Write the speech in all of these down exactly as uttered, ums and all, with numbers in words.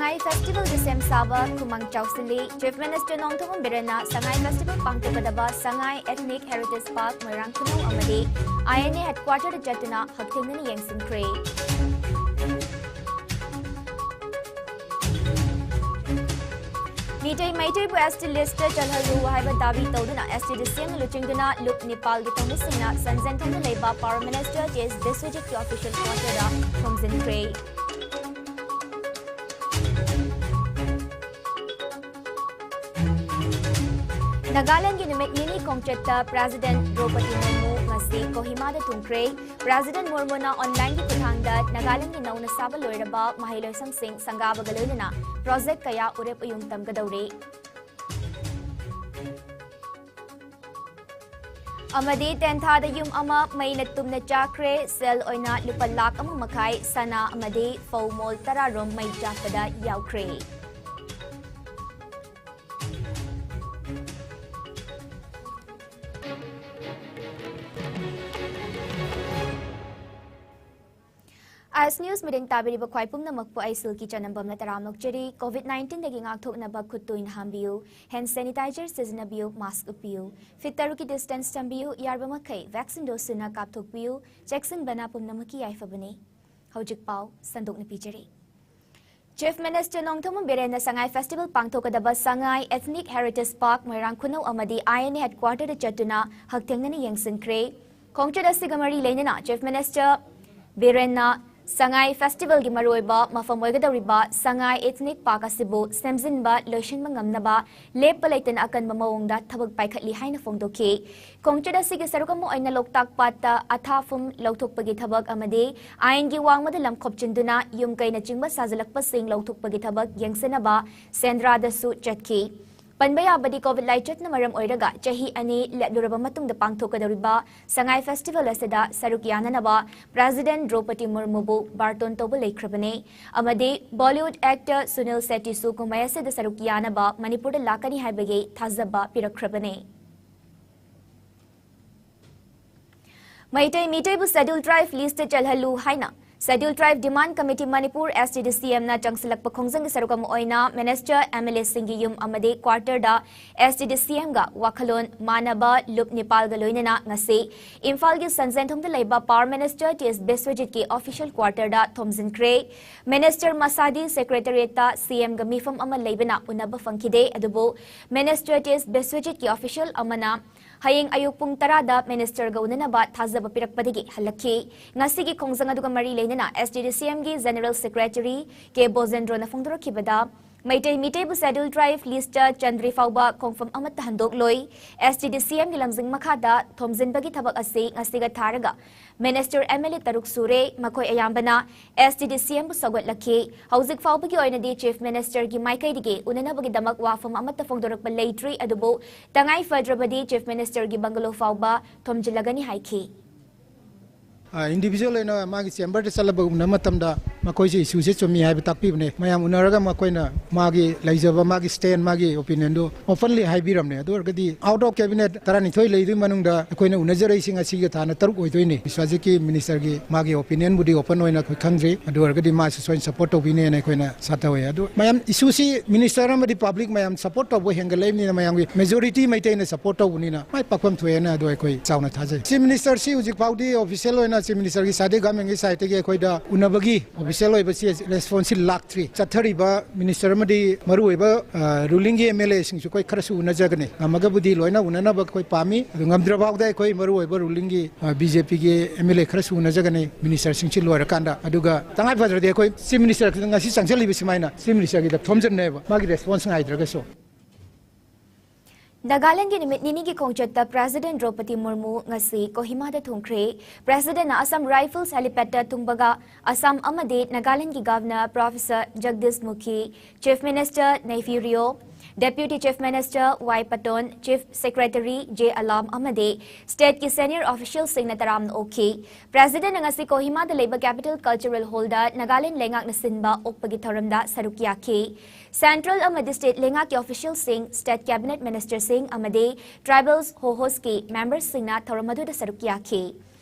ꯁꯉꯥꯏ ꯐꯦꯁꯇꯤꯚꯦꯜꯒꯤ ꯁꯦꯝ ꯁꯥꯕ ꯈꯨꯃꯥꯡ ꯆꯥꯎꯁꯤꯜꯂꯤ꯫ ꯆꯤꯐ ꯃꯤꯅꯤꯁꯇꯔ ꯅꯣꯡꯊꯣꯝꯕꯝ ꯕꯤꯔꯦꯟꯅ ꯁꯉꯥꯏ ꯐꯦꯁꯇꯤꯚꯦꯜ ꯄꯥꯡꯊꯣꯛꯀꯗꯕ ꯁꯉꯥꯏ ꯏꯊꯅꯤꯛ ꯍꯦꯔꯤꯇꯦꯖ ꯄꯥꯔꯛ, ꯃꯣꯏꯔꯥꯡ ꯈꯨꯅꯧ ꯑꯃꯗꯤ ꯑꯥꯏ ꯑꯦꯟ ꯑꯦ ꯍꯦꯗꯀ꯭ꯋꯥꯇꯔꯗ ꯆꯠꯇꯨꯅ ꯍꯛꯊꯦꯡꯅꯅ ꯌꯦꯡꯁꯤꯟꯈ꯭ꯔꯦ꯫ ꯃꯤꯇꯩ ꯃꯩꯇꯩꯕꯨ ꯑꯦꯁ ꯇꯤ ꯂꯤꯁꯇ ꯆꯜꯍꯜꯂꯨ ꯍꯥꯏꯕ ꯗꯥꯕꯤ ꯇꯧꯗꯨꯅ ꯑꯦꯁ ꯇꯤꯗ ꯁꯦꯝꯅ ꯂꯨꯆꯤꯡꯗꯨꯅ ꯂꯨꯞ ꯅꯤꯄꯥꯜꯒꯤ ꯊꯧꯃꯤꯁꯤꯡꯅ ꯁꯟꯖꯦꯟꯊꯣꯡꯗ ꯂꯩꯕ ꯄꯥꯋꯔ ꯃꯤꯅꯤꯁꯇꯔ ꯇꯤ ꯑꯦꯁ ꯕꯤꯁ꯭ꯋꯖꯤꯠꯀꯤ ꯑꯣꯐꯤꯁꯤꯌꯦꯜ ꯀ꯭ꯋꯥꯇꯔꯗ ꯊꯣꯝꯖꯤꯟꯈ꯭ꯔꯦ꯫ ꯅꯥꯒꯥꯂꯦꯟꯒꯤ ꯅꯨꯃꯤꯠ ꯅꯤꯅꯤ ꯈꯣꯡꯆꯠꯇ ꯄ꯭ꯔꯦꯁꯤꯗꯦꯟꯠ ꯗ꯭ꯔꯧꯄꯗꯤ ꯃꯨꯔꯃꯨ ꯉꯁꯤ ꯀꯣꯍꯤꯃꯥꯗ ꯊꯨꯡꯈ꯭ꯔꯦ꯫ ꯄ꯭ꯔꯦꯁꯤꯗꯦꯟꯠ ꯃꯨꯔꯃꯨꯅ ꯑꯣꯟꯂꯥꯏꯟꯒꯤ ꯈꯨꯠꯊꯥꯡꯗ ꯅꯥꯒꯥꯂꯦꯟꯒꯤ ꯅꯧꯅ ꯁꯥꯕ ꯂꯣꯏꯔꯕ ꯃꯍꯩꯂꯣꯏꯁꯪꯁꯤꯡ ꯁꯪꯒꯥꯕꯒ ꯂꯣꯏꯅꯅ ꯄ꯭ꯔꯣꯖꯦꯛ ꯀꯌꯥ ꯎꯔꯦꯞ ꯎꯌꯨꯡ ꯇꯝꯒꯗꯧꯔꯤ꯫ ꯑꯃꯗꯤ ꯇꯦꯟꯊꯥꯗ ꯌꯨꯝ ꯑꯃ ꯃꯩꯅ ꯇꯨꯝꯅ ꯆꯥꯛꯈ꯭ꯔꯦ꯫ ꯁꯦꯜ ꯑꯣꯏꯅ ꯂꯨꯄꯥ ꯂꯥꯈ ꯑꯃ ꯃꯈꯥꯏ, ꯁꯅꯥ ꯑꯃꯗꯤ ꯐꯧ ꯃꯣꯜ ꯇꯔꯥ ꯔꯣꯝ ꯃꯩ ꯆꯥꯛꯄꯗ ꯌꯥꯎꯈ꯭ꯔꯦ꯫ ꯑꯥꯏ ꯑꯦꯁ ꯅ꯭ꯌꯨꯁ ꯃꯤꯠꯌꯦꯡ ꯇꯥꯕꯤꯔꯤꯕ ꯈ꯭ꯋꯥꯏ ꯄꯨꯝꯅꯃꯛꯄꯨ ꯑꯩ ꯁꯤꯜꯀꯤ ꯆꯅꯝꯕꯝꯅ ꯇꯔꯥꯝꯅ ꯑꯣꯛꯆꯔꯤ꯫ ꯀꯣꯚꯤꯗ ꯅꯥꯏꯟꯇꯤꯟꯗꯒꯤ ꯉꯥꯛꯊꯣꯛꯅꯕ ꯈꯨꯠ ꯇꯣꯏꯅ ꯍꯥꯝꯕꯤꯌꯨ, ꯍꯦꯟ ꯁꯦꯅꯤꯇꯥꯏꯖꯔ ꯁꯤꯖꯤꯟꯅꯕꯤꯌꯨ, ꯃꯥꯁꯛ ꯎꯞꯄꯤꯌꯨ, ꯐꯤꯠ ꯇꯔꯨꯛꯀꯤ ꯗꯤꯁꯇꯦꯟꯁ ꯊꯝꯕꯤꯌꯨ, ꯌꯥꯔꯕ ꯃꯈꯩ ꯚꯦꯛꯁꯤꯟ ꯗꯣꯁ ꯁꯨꯅ ꯀꯥꯞꯊꯣꯛꯄꯤꯌꯨ꯫ ꯆꯦꯛꯁꯤꯟꯕꯅ ꯄꯨꯝꯅꯃꯛꯀꯤ ꯌꯥꯏꯐꯕꯅꯤ꯫ ꯍꯧꯖꯤꯛ ꯄꯥꯎ ꯁꯟꯗꯣꯛꯅ ꯄꯤꯖꯔꯤ꯫ ꯆꯤꯐ ꯃꯤꯅꯤꯁꯇꯔ ꯅꯣꯡꯊꯣꯝꯕꯝ ꯕꯤꯔꯦꯟꯅ ꯁꯉꯥꯏ ꯐꯦꯁꯇꯤꯚꯦꯜ ꯄꯥꯡꯊꯣꯛꯀꯗꯕ ꯁꯉꯥꯏ ꯏꯊꯅꯤꯛ ꯍꯦꯔꯤꯇꯦꯖ ꯄꯥꯔꯛ, ꯃꯣꯏꯔꯥꯡ ꯈꯨꯅꯧ ꯑꯃꯗꯤ ꯑꯥꯏ ꯑꯦꯟ ꯑꯦ ꯍꯦꯗꯀ꯭ꯋꯥꯇꯔꯗ ꯆꯠꯇꯨꯅ ꯍꯛꯊꯦꯡꯅꯅ ꯌꯦꯡꯁꯤꯟꯈ꯭ꯔꯦ꯫ ꯈꯣꯡꯆꯠ ꯑꯁꯤꯒ ꯃꯔꯤ ꯂꯩꯅꯅ ꯆꯤꯐ ꯃꯤꯅꯤꯁꯇꯔ ꯕꯤꯔꯦꯟꯅ ꯁꯉꯥꯏ ꯐꯦꯁꯇꯤꯚꯦꯜꯒꯤ ꯃꯔꯨꯑꯣꯏꯕ ꯃꯐꯝ ꯑꯣꯏꯒꯗꯧꯔꯤꯕ ꯁꯉꯥꯏ ꯏꯊꯅꯤꯛ ꯄꯥꯔꯛ ꯑꯁꯤꯕꯨ ꯁꯦꯝꯖꯤꯟꯕ ꯂꯣꯏꯁꯤꯟꯕ ꯉꯝꯅꯕ ꯂꯦꯞꯄ ꯂꯩꯇꯅ ꯑꯀꯟꯕ ꯃꯑꯣꯡꯗ ꯊꯕꯛ ꯄꯥꯏꯈꯠꯂꯤ ꯍꯥꯏꯅ ꯐꯣꯡꯗꯣꯛꯈꯤ꯫ ꯈꯣꯡꯆꯠ ꯑꯁꯤꯒꯤ ꯁꯔꯨꯛ ꯑꯃ ꯑꯣꯏꯅ ꯂꯣꯛꯇꯥꯛ ꯄꯥꯠꯇ ꯑꯊꯥꯐꯝ ꯂꯧꯊꯣꯛꯄꯒꯤ ꯊꯕꯛ ꯑꯃꯗꯤ ꯑꯥꯏꯟꯒꯤ ꯋꯥꯡꯃꯗ ꯂꯝ ꯈꯣꯞꯆꯤꯟꯗꯨꯅ ꯌꯨꯝ ꯀꯩꯅꯆꯤꯡꯕ ꯁꯥꯖꯤꯜꯂꯛꯄꯁꯤꯡ ꯂꯧꯊꯣꯛꯄꯒꯤ ꯊꯕꯛ ꯌꯦꯡꯁꯤꯟꯅꯕ ꯁꯦꯟꯗ꯭ꯔꯥꯗꯁꯨ ꯆꯠꯈꯤ꯫ ꯄꯟꯕ ꯌꯥꯕꯗꯤ, ꯀꯣꯚꯤꯗ ꯂꯥꯏꯆꯠꯅ ꯃꯔꯝ ꯑꯣꯏꯔꯒ ꯆꯍꯤ ꯑꯅꯤ ꯂꯦꯞꯂꯨꯔꯕ ꯃꯇꯨꯡꯗ ꯄꯥꯡꯊꯣꯛꯀꯗꯧꯔꯤꯕ ꯁꯉꯥꯏ ꯐꯦꯁꯇꯤꯚꯦꯜ ꯑꯁꯤꯗ ꯁꯔꯨꯛ ꯌꯥꯅꯅꯕ ꯄ꯭ꯔꯦꯁꯤꯗꯦꯟꯠ ꯗ꯭ꯔꯧꯄꯗꯤ ꯃꯨꯔꯃꯨꯕꯨ ꯕꯥꯔꯇꯣꯟ ꯇꯧꯕ ꯂꯩꯈ꯭ꯔꯕꯅꯤ ꯑꯃꯗꯤ ꯕꯣꯂꯤꯋꯨꯗ ꯑꯦꯛꯇꯔ ꯁꯨꯅꯤꯜ ꯁꯦꯠꯇꯤꯁꯨ ꯀꯨꯝꯍꯩ ꯑꯁꯤꯗ ꯁꯔꯨꯛ ꯌꯥꯅꯕ ꯃꯅꯤꯄꯨꯔꯗ ꯂꯥꯛꯀꯅꯤ ꯍꯥꯏꯕꯒꯤ ꯊꯥꯖꯕ ꯄꯤꯔꯛꯈ꯭ꯔꯕꯅꯤ꯫ ꯃꯩꯇꯩ ꯃꯤꯇꯩꯕꯨ ꯁꯦꯗ꯭ꯌꯨꯜ ꯇ꯭ꯔꯥꯏꯕ ꯂꯤꯁꯇ ꯆꯜꯍꯜꯂꯨ ꯍꯥꯏꯅ Scheduled Tribe Demand Committee Manipur, S T D C M ꯅ ꯆꯪꯁꯤꯜꯂꯛꯄ ꯈꯣꯡꯖꯪꯒꯤ ꯁꯔꯨꯛ ꯑꯃ ꯑꯣꯏꯅ ꯃꯤꯅꯤꯁꯇꯔ, ꯑꯦꯝ ꯑꯦꯜ ꯑꯦꯁꯤꯡꯒꯤ ꯌꯨꯝ ꯑꯃꯗꯤ ꯀ꯭ꯋꯥꯔꯇꯔꯗ S T D C M ꯒ ꯋꯥꯈꯜꯂꯣꯟ ꯃꯥꯟꯅꯕ ꯂꯨꯞ ꯅꯤꯄꯥꯜꯒ ꯂꯣꯏꯅꯅ ꯉꯁꯤ ꯏꯝꯐꯥꯜꯒꯤ ꯁꯟꯖꯦꯟꯊꯣꯡꯗ ꯂꯩꯕ Power Minister T S ꯕꯤꯁ꯭ꯋꯖꯤꯠꯀꯤ official quarter ꯗ ꯊꯣꯝꯖꯤꯟꯈ꯭ꯔꯦ꯫ ꯃꯤꯅꯤꯁꯇꯔ ꯃꯁꯥꯗꯤ Secretariat ꯇ C M ꯒ ꯃꯤꯐꯝ ꯑꯃ ꯂꯩꯕꯅ ꯎꯅꯕ ꯐꯪꯈꯤꯗꯦ꯫ ꯑꯗꯨꯕꯨ ꯃꯤꯅꯤꯁꯇꯔ T S ꯕꯤꯁ꯭ꯋꯖꯤꯠꯀꯤ official ꯑꯃꯅ ꯍꯌꯦꯡ ꯑꯌꯨꯛ ꯄꯨꯡ ꯇꯔꯥꯗ ꯃꯤꯅꯤꯁꯇꯔꯒ ꯎꯅꯅꯕ ꯊꯥꯖꯕ ꯄꯤꯔꯛꯄꯗꯒꯤ ꯍꯜꯂꯛꯈꯤ꯫ ꯉꯁꯤꯒꯤ ꯈꯣꯡꯖꯪ ꯑꯗꯨꯒ ꯃꯔꯤ ꯂꯩꯅꯅ S T D C M ꯒꯤ General Secretary K ꯕꯣꯖꯦꯟꯗ꯭ꯔꯣꯅ ꯐꯣꯡꯗꯣꯔꯛꯈꯤꯕꯗ, Meitei ꯃꯤꯇꯩꯕꯨ Scheduled Tribe list ꯇ ꯆꯟꯗ꯭ꯔꯤ ꯐꯥꯎꯕ ꯈꯣꯡꯐꯝ ꯑꯃꯠꯇ ꯍꯟꯗꯣꯛꯂꯣꯏ꯫ S T D C M ꯒꯤ ꯂꯝꯖꯤꯡ ꯃꯈꯥꯗ ꯊꯣꯝꯖꯤꯟꯕꯒꯤ ꯊꯕꯛ ꯑꯁꯤ ꯉꯁꯤꯒ ꯊꯥꯔꯒ ꯃꯤꯅꯤꯁꯇꯔ, M L A ꯇꯔꯨꯛ ꯁꯨꯔꯦ꯫ ꯃꯈꯣꯏ ꯑꯌꯥꯝꯕꯅ S T D C M ꯕꯨ ꯁꯧꯒꯠꯂꯛꯈꯤ꯫ ꯍꯧꯖꯤꯛ ꯐꯥꯎꯕꯒꯤ ꯑꯣꯏꯅꯗꯤ Chief Minister ꯒꯤ ꯃꯥꯏꯀꯩꯗꯒꯤ ꯎꯅꯅꯕꯒꯤꯗꯃꯛ ꯋꯥꯐꯝ ꯑꯃꯠꯇ ꯐꯣꯡꯗꯣꯔꯛꯄ ꯂꯩꯇ꯭ꯔꯤ, ꯑꯗꯨꯕꯨ ꯇꯉꯥꯏ ꯐꯗ꯭ꯔꯕꯗꯤ Chief Minister ꯒꯤ bungalow ꯐꯥꯎꯕ ꯊꯣꯝꯖꯤꯜꯂꯒꯅꯤ ꯍꯥꯏꯈꯤ꯫ ꯏꯟꯗꯤꯚꯤꯖꯨꯋꯦꯜ ꯑꯣꯏꯅ ꯃꯥꯒꯤ ꯆꯦꯝꯕꯔꯗ ꯆꯠꯂꯒ ꯎꯅꯕ ꯃꯇꯝꯗ ꯃꯈꯣꯏꯁꯦ ꯏꯁꯨꯁꯦ ꯆꯨꯝꯃꯤ ꯍꯥꯏꯕ ꯇꯥꯛꯄꯤꯕꯅꯦ꯫ ꯃꯌꯥꯝ ꯎꯅꯔꯒ ꯃꯈꯣꯏꯅ ꯃꯥꯒꯤ ꯂꯩꯖꯕ, ꯃꯥꯒꯤ stand, ꯃꯥꯒꯤ opinion ꯗꯨ openly ꯍꯥꯏꯕꯤꯔꯝꯅꯦ꯫ ꯑꯗꯨ ꯑꯣꯏꯔꯒꯗꯤ out of cabinet ꯇꯔꯥꯅꯤꯊꯣꯏ ꯂꯩꯗꯨꯒꯤ ꯃꯅꯨꯡꯗ ꯑꯩꯈꯣꯏꯅ ꯎꯅꯖꯔꯛꯏꯁꯤ ꯉꯁꯤꯒꯤ ꯊꯥꯅ ꯇꯔꯨꯛ ꯑꯣꯏꯗꯣꯏꯅꯤ꯫ ꯕꯤꯁ꯭ꯋꯖꯤꯠꯀꯤ ꯃꯤꯅꯤꯁꯇꯔꯒꯤ ꯃꯥꯒꯤ opinion ꯕꯨꯗꯤ open ꯑꯣꯏꯅ ꯑꯩꯈꯣꯏ ꯈꯪꯗ꯭ꯔꯤ꯫ ꯑꯗꯨ ꯑꯣꯏꯔꯒꯗꯤ ꯃꯥꯁꯨ ꯁꯣꯏꯅ support ꯇꯧꯕꯤꯅꯦꯅ ꯑꯩꯈꯣꯏꯅ ꯑꯥꯁꯥ ꯇꯧꯋꯦ꯫ ꯑꯗꯨ ꯃꯌꯥꯝ ꯏꯁꯨꯁꯤ ꯃꯤꯅꯤꯁꯇꯔ ꯑꯃꯗꯤ ꯄꯕ꯭ꯂꯤꯛ ꯃꯌꯥꯝ support ꯇꯧꯕ ꯍꯦꯟꯒꯠꯂꯛꯏꯕꯅꯤꯅ, ꯃꯌꯥꯝꯒꯤ majority ꯃꯩꯇꯩꯅ support ꯇꯧꯕꯅꯤꯅ ꯃꯥꯏ ꯄꯥꯛꯐꯝ ꯊꯣꯛꯑꯦꯅ ꯑꯗꯨ ꯑꯩꯈꯣꯏ ꯆꯥꯎꯅ ꯊꯥꯖꯩ꯫ Chief Minister ꯁꯤ ꯍꯧꯖꯤꯛ ꯐꯥꯎꯗꯤ official ꯑꯣꯏꯅ Chief Minister ꯒꯤ side ꯗꯒꯤ, government ꯀꯤ side ꯗꯒꯤ ꯑꯩꯈꯣꯏꯗ ꯎꯅꯕꯒꯤ official ꯑꯣꯏꯕ ꯆꯦ response ꯁꯤ ꯂꯥꯛꯇ꯭ꯔꯤ꯫ ꯆꯠꯊꯔꯤꯕ ꯃꯤꯅꯤꯁꯇꯔ ꯑꯃꯗꯤ ꯃꯔꯨꯑꯣꯏꯕ, ꯑ, ruling ꯒꯤ M L A ꯁꯤꯡꯁꯨ ꯑꯩꯈꯣꯏ ꯈꯔꯁꯨ ꯎꯅꯖꯒꯅꯤ꯫ ꯉꯝꯃꯒꯕꯨꯗꯤ ꯂꯣꯏꯅ ꯎꯅꯅꯕ ꯑꯩꯈꯣꯏ ꯄꯥꯝꯃꯤ꯫ ꯑꯗꯨ ꯉꯝꯗ꯭ꯔ ꯐꯥꯎꯗ ꯑꯩꯈꯣꯏ ꯃꯔꯨꯑꯣꯏꯕ ruling ꯒꯤ, ꯑ, B J P ꯒꯤ M L A ꯈꯔꯁꯨ ꯎꯅꯖꯒꯅꯤ minister ꯁꯤꯡꯁꯤ ꯂꯣꯏꯔꯀꯥꯟꯗ꯫ ꯑꯗꯨꯒ ꯇꯉꯥꯏ ꯐꯗ꯭ꯔꯗꯤ ꯑꯩꯈꯣꯏ Chief Minister ꯉꯁꯤ ꯆꯪꯁꯤꯜꯂꯤꯕ ꯁꯨꯃꯥꯏꯅ Chief Minister ꯒꯤꯗ ꯊꯣꯝꯖꯟꯅꯦꯕ ꯃꯥꯒꯤ response ꯉꯥꯏꯗ꯭ꯔꯒꯁꯨ꯫ ꯅꯥꯒꯥꯂꯦꯟꯗꯒꯤ ꯅꯨꯃꯤꯠ ꯅꯤꯅꯤꯒꯤ ꯈꯣꯡꯆꯠꯇ President ꯗ꯭ꯔꯧꯄꯗꯤ ꯃꯨꯔꯃꯨ ꯉꯁꯤ ꯀꯣꯍꯤꯃꯥꯗ ꯊꯨꯡꯈ꯭ꯔꯦ꯫ President ꯅ Assam Rifles helipad ꯇ ꯊꯨꯡꯕꯒ ꯑꯁꯥꯝ ꯑꯃꯗꯤ ꯅꯥꯒꯥꯂꯦꯟꯗꯒꯤ Governor Professor Jagdish Mukhi, Chief Minister Neiphiu Rio, Deputy Chief Minister Y Patton, Chief Secretary J Alam ꯑꯃꯗꯤ state ꯀꯤ senior official ꯁꯤꯡꯅ ꯇꯔꯥꯝꯅ ꯑꯣꯛꯈꯤ꯫ President ꯅ ꯉꯁꯤ ꯀꯣꯍꯤꯃꯥꯗ ꯂꯩꯕ Capital Cultural Hall ꯗ ꯅꯥꯒꯥꯂꯦꯟꯗ ꯂꯩꯉꯥꯛꯅ ꯁꯤꯟꯕ ꯑꯣꯛꯄꯒꯤ ꯊꯧꯔꯝꯗ ꯁꯔꯨꯛ ꯌꯥꯈꯤ꯫ Central ꯑꯃꯗꯤ state ꯂꯩꯉꯥꯛꯀꯤ official ꯁꯤꯡ, state cabinet minister ꯁꯤꯡ ꯑꯃꯗꯤ tribals ꯍꯣꯍꯣꯁꯀꯤ member ꯁꯤꯡꯅ ꯊꯧꯔꯝ ꯑꯗꯨꯗ ꯁꯔꯨꯛ ꯌꯥꯈꯤ꯫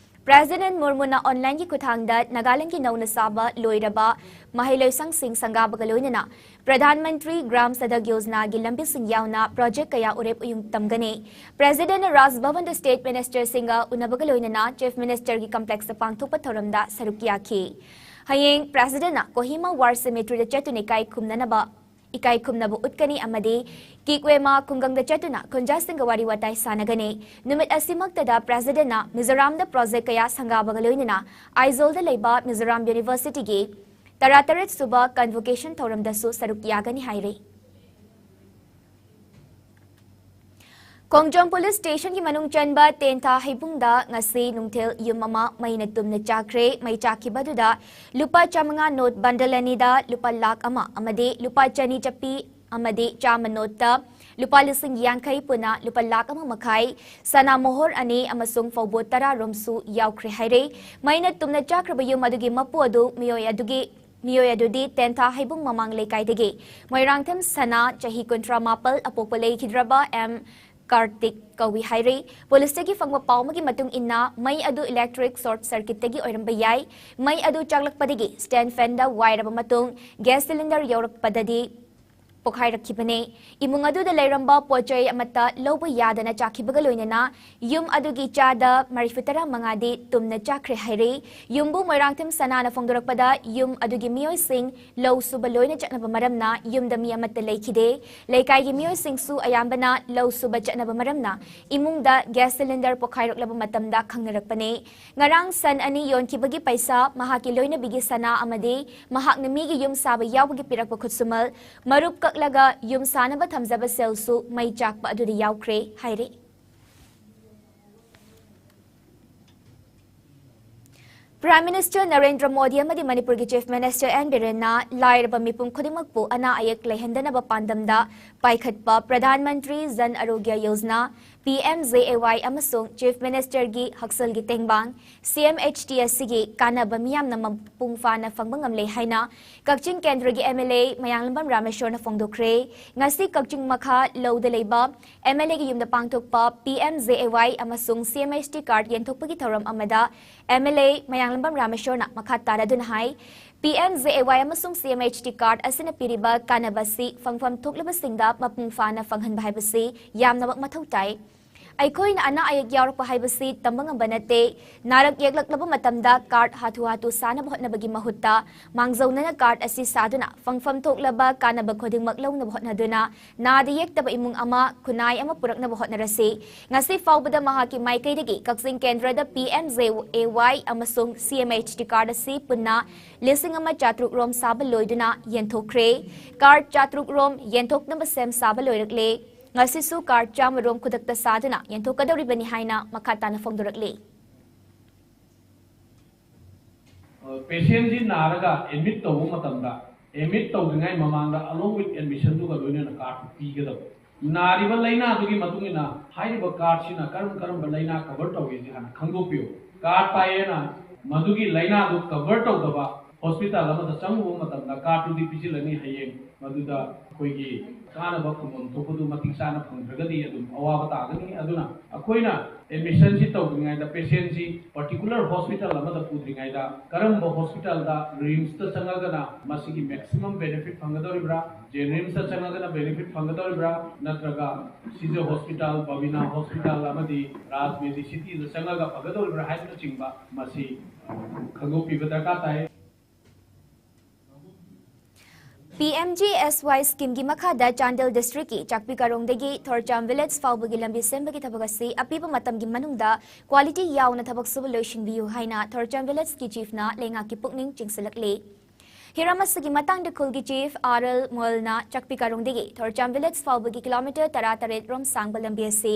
ꯄ꯭ꯔꯦꯁꯤꯗꯦꯟꯠ ꯃꯨꯔꯃꯨꯅ ꯑꯣꯟꯂꯥꯏꯟꯒꯤ ꯈꯨꯠꯊꯥꯡꯗ ꯅꯥꯒꯥꯂꯦꯟꯗꯒꯤ ꯅꯧꯅ ꯁꯥꯕ ꯂꯣꯏꯔꯕ ꯃꯍꯩꯂꯣꯏꯁꯪꯁꯤꯡ ꯁꯪꯒꯥꯕꯒ ꯂꯣꯏꯅꯅ ꯄ꯭ꯔꯙꯥꯟ ꯃꯟꯇ꯭ꯔꯤ ꯒ꯭ꯔꯥꯝ ꯁꯗꯛ ꯌꯣꯖꯅꯥꯒꯤ ꯂꯝꯕꯤꯁꯤꯡ ꯌꯥꯎꯅ ꯄ꯭ꯔꯣꯖꯦꯛ ꯀꯌꯥ ꯎꯔꯦꯞ ꯎꯌꯨꯡ ꯇꯝꯒꯅꯤ꯫ ꯄ꯭ꯔꯦꯁꯤꯗꯦꯟꯠꯅ ꯔꯥꯖ ꯚꯕꯟꯗ ꯁ꯭ꯇꯦꯠ ꯃꯤꯅꯤꯁꯇꯔꯁꯤꯡꯒ ꯎꯅꯕꯒ ꯂꯣꯏꯅꯅ ꯆꯤꯐ ꯃꯤꯅꯤꯁꯇꯔꯒꯤ ꯀꯝꯄ꯭ꯂꯦꯛꯁꯇ ꯄꯥꯡꯊꯣꯛꯄ ꯊꯧꯔꯝꯗ ꯁꯔꯨꯛ ꯌꯥꯈꯤ꯫ ꯍꯌꯦꯡ ꯄ꯭ꯔꯦꯁꯤꯗꯦꯟꯠꯅ ꯀꯣꯍꯤꯃꯥ ꯋꯥꯔ ꯁꯦꯃꯦꯇ꯭ꯔꯤꯗ ꯆꯠꯇꯨꯅ ꯏꯀꯥꯏ ꯈꯨꯝꯅꯅꯕ ꯏꯀꯥꯏ ꯈꯨꯝꯅꯕ ꯎꯠꯀꯅꯤ ꯑꯃꯗꯤ ꯀꯤꯛꯋꯦꯃꯥ ꯈꯨꯡꯒꯪꯗ ꯆꯠꯇꯨꯅ ꯈꯨꯟꯖꯥꯁꯤꯡꯒ ꯋꯥꯔꯤ ꯋꯥꯇꯥꯏ ꯁꯥꯟꯅꯒꯅꯤ꯫ ꯅꯨꯃꯤꯠ ꯑꯁꯤꯃꯛꯇꯗ ꯄ꯭ꯔꯦꯁꯤꯗꯦꯟꯠꯅ ꯃꯤꯖꯣꯔꯥꯝꯗ ꯄ꯭ꯔꯣꯖꯦꯛ ꯀꯌꯥ ꯁꯪꯒꯥꯕꯒ ꯂꯣꯏꯅꯅ ꯑꯥꯏꯖꯣꯜꯗ ꯂꯩꯕ ꯃꯤꯖꯣꯔꯥꯝ ꯌꯨꯅꯤꯚꯔꯁꯤꯇꯤꯒꯤ ꯇꯔꯥꯇꯔꯦꯠ ꯁꯨꯕ ꯀꯟꯚꯣꯀꯦꯁꯟ ꯊꯧꯔꯝꯗꯁꯨ ꯁꯔꯨꯛ ꯌꯥꯒꯅꯤ ꯍꯥꯏꯔꯤ꯫ ꯈꯣꯡꯖꯣꯝ ꯄꯨꯂꯤꯁ ꯁ꯭ꯇꯦꯁꯟꯒꯤ ꯃꯅꯨꯡ ꯆꯟꯕ ꯇꯦꯟꯊꯥ ꯍꯩꯕꯨꯡꯗ ꯉꯁꯤ ꯅꯨꯡꯊꯤꯜ ꯌꯨꯝ ꯑꯃ ꯃꯩꯅ ꯇꯨꯝꯅ ꯆꯥꯛꯈ꯭ꯔꯦ꯫ ꯃꯩ ꯆꯥꯛꯈꯤꯕ ꯑꯗꯨꯗ ꯂꯨꯄꯥ ꯆꯥꯃꯉꯥ ꯅꯣꯠ ꯕꯟꯗꯜ ꯑꯅꯤꯗ ꯂꯨꯄꯥ ꯂꯥꯈ ꯑꯃ ꯑꯃꯗꯤ ꯂꯨꯄꯥ ꯆꯅꯤ ꯆꯞꯄꯤ ꯑꯃꯗꯤ ꯆꯥꯝꯃ ꯅꯣꯠꯇ ꯂꯨꯄꯥ ꯂꯤꯁꯤꯡ ꯌꯥꯡꯈꯩ ꯄꯨꯟꯅ ꯂꯨꯄꯥ ꯂꯥꯈ ꯑꯃ ꯃꯈꯥꯏ, ꯁꯅꯥ ꯃꯣꯍꯣꯔ ꯑꯅꯤ ꯑꯃꯁꯨꯡ ꯐꯧꯕꯣꯠ ꯇꯔꯥ ꯔꯣꯝꯁꯨ ꯌꯥꯎꯈ꯭ꯔꯦ ꯍꯥꯏꯔꯦ꯫ ꯃꯩꯅ ꯇꯨꯝꯅ ꯆꯥꯛꯈ꯭ꯔꯕ ꯌꯨꯝ ꯑꯗꯨꯒꯤ ꯃꯄꯨ ꯑꯗꯨ ꯃꯤꯑꯣꯏ ꯑꯗꯨꯒꯤ ꯃꯤꯑꯣꯏ ꯑꯗꯨꯗꯤ ꯇꯦꯟꯊꯥ ꯍꯩꯕꯨꯡ ꯃꯃꯥꯡ ꯂꯩꯀꯥꯏꯗꯒꯤ ꯃꯣꯏꯔꯥꯡꯊꯦꯝ ꯁꯅꯥ, ꯆꯍꯤ ꯀꯨꯟꯊ꯭ꯔꯥ ꯃꯥꯄꯜ, ꯑꯄꯣꯛꯄ ꯂꯩꯈꯤꯗ꯭ꯔꯕ ꯑꯦꯝ ꯀꯥꯔꯇꯤꯛ ꯀꯧꯏ ꯍꯥꯏꯔꯤ꯫ ꯄꯨꯂꯤꯁꯇꯒꯤ ꯐꯪꯕ ꯄꯥꯎ ꯑꯃꯒꯤ ꯃꯇꯨꯡ ꯏꯟꯅ, ꯃꯩ ꯑꯗꯨ ꯏꯂꯦꯛꯇ꯭ꯔꯤꯛ ꯁꯣꯔꯠ ꯁꯔꯀꯤꯠꯇꯒꯤ ꯑꯣꯏꯔꯝꯕ ꯌꯥꯏ꯫ ꯃꯩ ꯑꯗꯨ ꯆꯥꯛꯂꯛꯄꯗꯒꯤ ꯁ꯭ꯇꯦꯟ ꯐꯦꯟꯗ ꯋꯥꯏꯔꯕ ꯃꯇꯨꯡ ꯒ꯭ꯌꯥꯁ ꯁꯤꯂꯤꯟꯗꯔ ꯌꯧꯔꯛꯄꯗꯗꯤ ꯄꯣꯈꯥꯏꯔꯛꯈꯤꯕꯅꯤ꯫ ꯏꯃꯨꯡ ꯑꯗꯨꯗ ꯂꯩꯔꯝꯕ ꯄꯣꯠ ꯆꯩ ꯑꯃꯠꯇ ꯂꯧꯕ ꯌꯥꯗꯅ ꯆꯥꯛꯈꯤꯕꯒ ꯂꯣꯏꯅꯅ ꯌꯨꯝ ꯑꯗꯨꯒꯤ ꯆꯥꯗ ꯃꯔꯤꯐꯨ ꯇꯔꯥ ꯃꯉꯥꯗꯤ ꯇꯨꯝꯅ ꯆꯥꯛꯈ꯭ꯔꯦ ꯍꯥꯏꯔꯤ꯫ ꯌꯨꯝꯕꯨ ꯃꯣꯏꯔꯥꯡꯊꯦꯝ ꯁꯅꯥꯅ ꯐꯣꯡꯗꯣꯔꯛꯄꯗ, ꯌꯨꯝ ꯑꯗꯨꯒꯤ ꯃꯤꯑꯣꯏꯁꯤꯡ ꯂꯧ ꯁꯨꯕ ꯂꯣꯏꯅ ꯆꯠꯅꯕ ꯃꯔꯝꯅ ꯌꯨꯝꯗ ꯃꯤ ꯑꯃꯠꯇ ꯂꯩꯈꯤꯗꯦ꯫ ꯂꯩꯀꯥꯏꯒꯤ ꯃꯤꯑꯣꯏꯁꯤꯡꯁꯨ ꯑꯌꯥꯝꯕꯅ ꯂꯧ ꯁꯨꯕ ꯆꯠꯅꯕ ꯃꯔꯝꯅ ꯏꯃꯨꯡꯗ ꯒ꯭ꯌꯥꯁ ꯁꯤꯂꯤꯟꯗꯔ ꯄꯣꯈꯥꯏꯔꯛꯂꯕ ꯃꯇꯝꯗ ꯈꯪꯅꯔꯛꯄꯅꯤ꯫ ꯉꯔꯥꯡ ꯁꯟ ꯑꯅꯤ ꯌꯣꯟꯈꯤꯕꯒꯤ ꯄꯩꯁꯥ, ꯃꯍꯥꯛꯀꯤ ꯂꯣꯏꯅꯕꯤꯒꯤ ꯁꯅꯥ ꯑꯃꯗꯤ ꯃꯍꯥꯛꯅ ꯃꯤꯒꯤ ꯌꯨꯝ ꯁꯥꯕ ꯌꯥꯎꯕꯒꯤ ꯄꯤꯔꯛꯄ ꯈꯨꯠꯁꯨꯃꯜ, ꯃꯔꯨꯞ ꯀꯛꯂꯒ ꯌꯨꯝ ꯁꯥꯅꯕ ꯊꯝꯖꯕ ꯁꯦꯜꯁꯨ ꯃꯩ ꯆꯥꯛꯄ ꯑꯗꯨꯗ ꯌꯥꯎꯈ꯭ꯔꯦ ꯍꯥꯏꯔꯤ꯫ ꯄ꯭ꯔꯥꯏꯝ ꯃꯤꯅꯤꯁꯇꯔ ꯅꯔꯦꯟꯗ꯭ꯔ ꯃꯣꯗꯤ ꯑꯃꯗꯤ ꯃꯅꯤꯄꯨꯔꯒꯤ ꯆꯤꯐ ꯃꯤꯅꯤꯁꯇꯔ ꯑꯦꯟ ꯕꯤꯔꯦꯟꯅ ꯂꯥꯏꯔꯕ ꯃꯤꯄꯨꯝ ꯈꯨꯗꯤꯡꯃꯛꯄꯨ ꯑꯅꯥ ꯑꯌꯦꯛ ꯂꯩꯍꯟꯗꯅꯕ ꯄꯥꯟꯗꯝꯗ ꯄꯥꯏꯈꯠꯄ Pradhan Mantri Jan ꯑꯔꯣꯒ꯭ꯌ Yojana P M J ꯑꯦ ꯋꯥꯏ ꯑꯃꯁꯨꯡ Chief Ministerꯒꯤ ꯍꯛꯁꯦꯜꯒꯤ ꯇꯦꯡꯕꯥꯡ, ꯁꯤ ꯑꯦꯝ ꯑꯩꯆ ꯇꯤ ꯑꯁꯤꯒꯤ ꯀꯥꯟꯅꯕ ꯃꯤꯌꯥꯝꯅ ꯃꯄꯨꯡ ꯐꯥꯅ ꯐꯪꯕ ꯉꯝꯂꯦ ꯍꯥꯏꯅ ꯀꯛꯆꯤꯡ ꯀꯦꯟꯗ꯭ꯔꯒꯤ ꯑꯦꯝ ꯑꯦꯜ ꯑꯦ ꯃꯌꯥꯡꯂꯝꯕꯝ ꯔꯥꯃꯦꯁꯣꯔꯅ ꯐꯣꯡꯗꯣꯛꯈ꯭ꯔꯦ꯫ ꯉꯁꯤ ꯀꯛꯆꯤꯡ ꯃꯈꯥ ꯂꯧꯗ ꯂꯩꯕ ꯑꯦꯝ ꯑꯦꯜ ꯑꯦꯒꯤ ꯌꯨꯝꯗ ꯄꯥꯡꯊꯣꯛꯄ ꯄꯤ ꯑꯦꯝ ꯖꯦ ꯑꯦ ꯋꯥꯏ ꯑꯃꯁꯨꯡ ꯁꯤ ꯑꯦꯝ ꯑꯩꯆ ꯇꯤ card ꯌꯦꯟꯊꯣꯛꯄꯒꯤ ꯊꯧꯔꯝ ꯑꯃꯗ ꯑꯦꯝ ꯑꯦꯜ ꯑꯦ ꯃꯌꯥꯡꯂꯝꯕꯝ ꯔꯥꯃꯦꯁꯣꯔꯅ ꯃꯈꯥ ꯇꯥꯔꯗꯨꯅ ꯍꯥꯏ, ꯄꯤ ꯑꯦꯝ ꯖꯦ ꯑꯦ ꯋꯥꯏ ꯑꯃꯁꯨꯡ ꯁꯤ ꯑꯦꯝ ꯑꯩꯆ ꯇꯤ card ꯑꯁꯤꯅ ꯄꯤꯔꯤꯕ ꯀꯥꯟꯅꯕ ꯑꯁꯤ ꯐꯪꯐꯝ ꯊꯣꯛꯂꯕꯁꯤꯡꯗ ꯃꯄꯨꯡ ꯐꯥꯅ ꯐꯪꯍꯟꯕ ꯍꯥꯏꯕꯁꯤ ꯌꯥꯝꯅꯃꯛ ꯃꯊꯧ ꯇꯥꯏ꯫ ꯑꯩꯈꯣꯏꯅ ꯑꯅꯥ ꯑꯌꯦꯛ ꯌꯥꯎꯔꯛꯄ ꯍꯥꯏꯕꯁꯤ ꯇꯝꯕ ꯉꯝꯕ ꯅꯠꯇꯦ꯫ ꯅꯥꯔꯛ ꯌꯦꯛꯂꯛꯂꯕ ꯃꯇꯝꯗ card ꯍꯥꯊꯨ ꯍꯥꯊꯨ ꯁꯥꯅꯕ ꯍꯣꯠꯅꯕꯒꯤ ꯃꯍꯨꯠꯇ ꯃꯥꯡꯖꯧꯅꯅ card ꯑꯁꯤ ꯁꯥꯗꯨꯅ ꯐꯪꯐꯝ ꯊꯣꯛꯂꯕ ꯀꯥꯟꯅꯕ ꯈꯨꯗꯤꯡꯃꯛ ꯂꯧꯅꯕ ꯍꯣꯠꯅꯗꯨꯅ ꯅꯥꯗ ꯌꯦꯛꯇꯕ ꯏꯃꯨꯡ ꯑꯃ, ꯈꯨꯟꯅꯥꯏ ꯑꯃ ꯄꯨꯔꯛꯅꯕ ꯍꯣꯠꯅꯔꯁꯤ꯫ ꯉꯁꯤ ꯐꯥꯎꯕꯗ ꯃꯍꯥꯛꯀꯤ ꯃꯥꯏꯀꯩꯗꯒꯤ ꯀꯛꯆꯤꯡ ꯀꯦꯟꯗ꯭ꯔꯗ ꯄꯤ ꯑꯦꯝ ꯖꯦ ꯑꯦ ꯋꯥꯏ ꯑꯃꯁꯨꯡ ꯁꯤ ꯑꯦꯝ ꯑꯩꯆ ꯇꯤ card ꯑꯁꯤ ꯄꯨꯟꯅ ꯂꯤꯁꯤꯡ ꯑꯃ ꯆꯥꯇ꯭ꯔꯨꯛ ꯔꯣꯝ ꯁꯥꯕ ꯂꯣꯏꯗꯨꯅ ꯌꯦꯟꯊꯣꯛꯈ꯭ꯔꯦ꯫ Card ꯆꯥꯇ꯭ꯔꯨꯛ ꯔꯣꯝ ꯌꯦꯟꯊꯣꯛꯅꯕ ꯁꯦꯝ ꯁꯥꯕ ꯂꯣꯏꯔꯛꯂꯦ꯫ ꯉꯁꯤꯁꯨ card ꯆꯥꯝꯃ ꯔꯣꯝ ꯈꯨꯗꯛꯇ ꯁꯥꯗꯨꯅ ꯌꯦꯟꯊꯣꯛꯀꯗꯧꯔꯤꯕꯅꯤ ꯍꯥꯏꯅ ꯃꯈꯥ ꯇꯥꯅ ꯐꯣꯡꯗꯣꯔꯛꯂꯤ꯫ Patientꯁꯤ ꯅꯥꯔꯒ admit ꯇꯧꯕ ꯃꯇꯝꯗ, admit ꯇꯧꯗ꯭ꯔꯤꯉꯩ ꯃꯃꯥꯡꯗ along with admissionꯗꯨꯒ ꯂꯣꯏꯅꯅ cardꯇꯨ ꯄꯤꯒꯗꯕ꯫ ꯅꯥꯔꯤꯕ ꯂꯥꯏꯅꯥꯗꯨꯒꯤ ꯃꯇꯨꯡ ꯏꯟꯅ ꯍꯥꯏꯔꯤꯕ cardꯁꯤꯅ ꯀꯔꯝ ꯀꯔꯝꯕ ꯂꯥꯏꯅꯥ cover ꯇꯧꯒꯦꯁꯤ ꯍꯥꯟꯅ ꯈꯪꯗꯣꯛꯄꯤꯌꯨ꯫ Card ꯄꯥꯏꯌꯦꯅ ꯃꯗꯨꯒꯤ ꯂꯥꯏꯅꯥꯗꯨ cover ꯇꯧꯗꯕ hospital ꯑꯃꯗ ꯆꯪꯉꯨꯕ ꯃꯇꯝꯗ cardꯇꯨꯗꯤ ꯄꯤꯁꯤꯜꯂꯅꯤ, ꯍꯌꯦꯡ ꯃꯗꯨꯗ ꯑꯩꯈꯣꯏꯒꯤ ꯀꯥꯟꯅꯕ ꯐꯪꯐꯝ ꯊꯣꯛꯄꯗꯨ ꯃꯇꯤꯛ ꯆꯥꯅ ꯐꯪꯗ꯭ꯔꯒꯗꯤ ꯑꯗꯨꯝ ꯑꯋꯥꯕ ꯇꯥꯒꯅꯤ꯫ ꯑꯗꯨꯅ ꯑꯩꯈꯣꯏꯅ admissionꯁꯤ ꯇꯧꯗ꯭ꯔꯤꯉꯩꯗ patientꯁꯤ particular hospital ꯑꯃꯗ ꯄꯨꯗ꯭ꯔꯤꯉꯩꯗ ꯀꯔꯝꯕ hospitalꯗ, RIMSꯇ ꯆꯪꯉꯒꯅ ꯃꯁꯤꯒꯤ maximum benefit ꯐꯪꯒꯗꯧꯔꯤꯕ꯭ꯔꯥ, JNRIMSꯇ ꯆꯪꯉꯒꯅ benefit ꯐꯪꯒꯗꯧꯔꯤꯕ꯭ꯔꯥ, ꯅꯠꯇ꯭ꯔꯒ ꯁꯤꯖ hospital, ꯕꯕꯤꯅꯥ hospital ꯑꯃꯗꯤ ꯔꯥꯖ ꯃꯦꯗꯤꯁꯤꯇꯤꯗ ꯆꯪꯉꯒ ꯐꯒꯗꯧꯔꯤꯕ꯭ꯔꯥ ꯍꯥꯏꯕꯅꯆꯤꯡꯕ ꯃꯁꯤ ꯈꯪꯗꯣꯛꯄꯤꯕ ꯗꯔꯀꯥꯔ ꯇꯥꯏ꯫ ꯄꯤ ꯑꯦꯝ ꯖꯤ ꯑꯦꯁ ꯋꯥꯏ schemeꯒꯤ ꯃꯈꯥꯗ ꯆꯥꯟꯗꯦꯜ districtꯀꯤ ꯆꯥꯛꯄꯤ ꯀꯥꯔꯣꯡꯗꯒꯤ ꯊꯣꯔꯆꯥꯝ village ꯐꯥꯎꯕꯒꯤ ꯂꯝꯕꯤ ꯁꯦꯝꯕꯒꯤ ꯊꯕꯛ ꯑꯁꯤ ꯑꯄꯤꯕ ꯃꯇꯝꯒꯤ ꯃꯅꯨꯡꯗ quality ꯌꯥꯎꯅ ꯊꯕꯛ ꯁꯨꯕ ꯂꯣꯏꯁꯤꯟꯕꯤꯌꯨ ꯍꯥꯏꯅ ꯊꯣꯔꯆꯥꯝ villageꯀꯤ chiefꯅ ꯂꯩꯉꯥꯛꯀꯤ ꯄꯨꯛꯅꯤꯡ ꯆꯤꯡꯁꯤꯜꯂꯛꯂꯤ꯫ ꯍꯤꯔꯝ ꯑꯁꯤꯒꯤ ꯃꯇꯥꯡꯗ ꯈꯨꯜꯒꯤ Chief R L ꯃꯣꯜꯅ ꯆꯥꯛꯄꯤ ꯀꯥꯔꯣꯡꯗꯒꯤ ꯊꯣꯔꯆꯥꯝ village ꯐꯥꯎꯕꯒꯤ kilometre ꯇꯔꯥ ꯇꯔꯦꯠ ꯔꯣꯝ ꯁꯥꯡꯕ ꯂꯝꯕꯤ ꯑꯁꯤ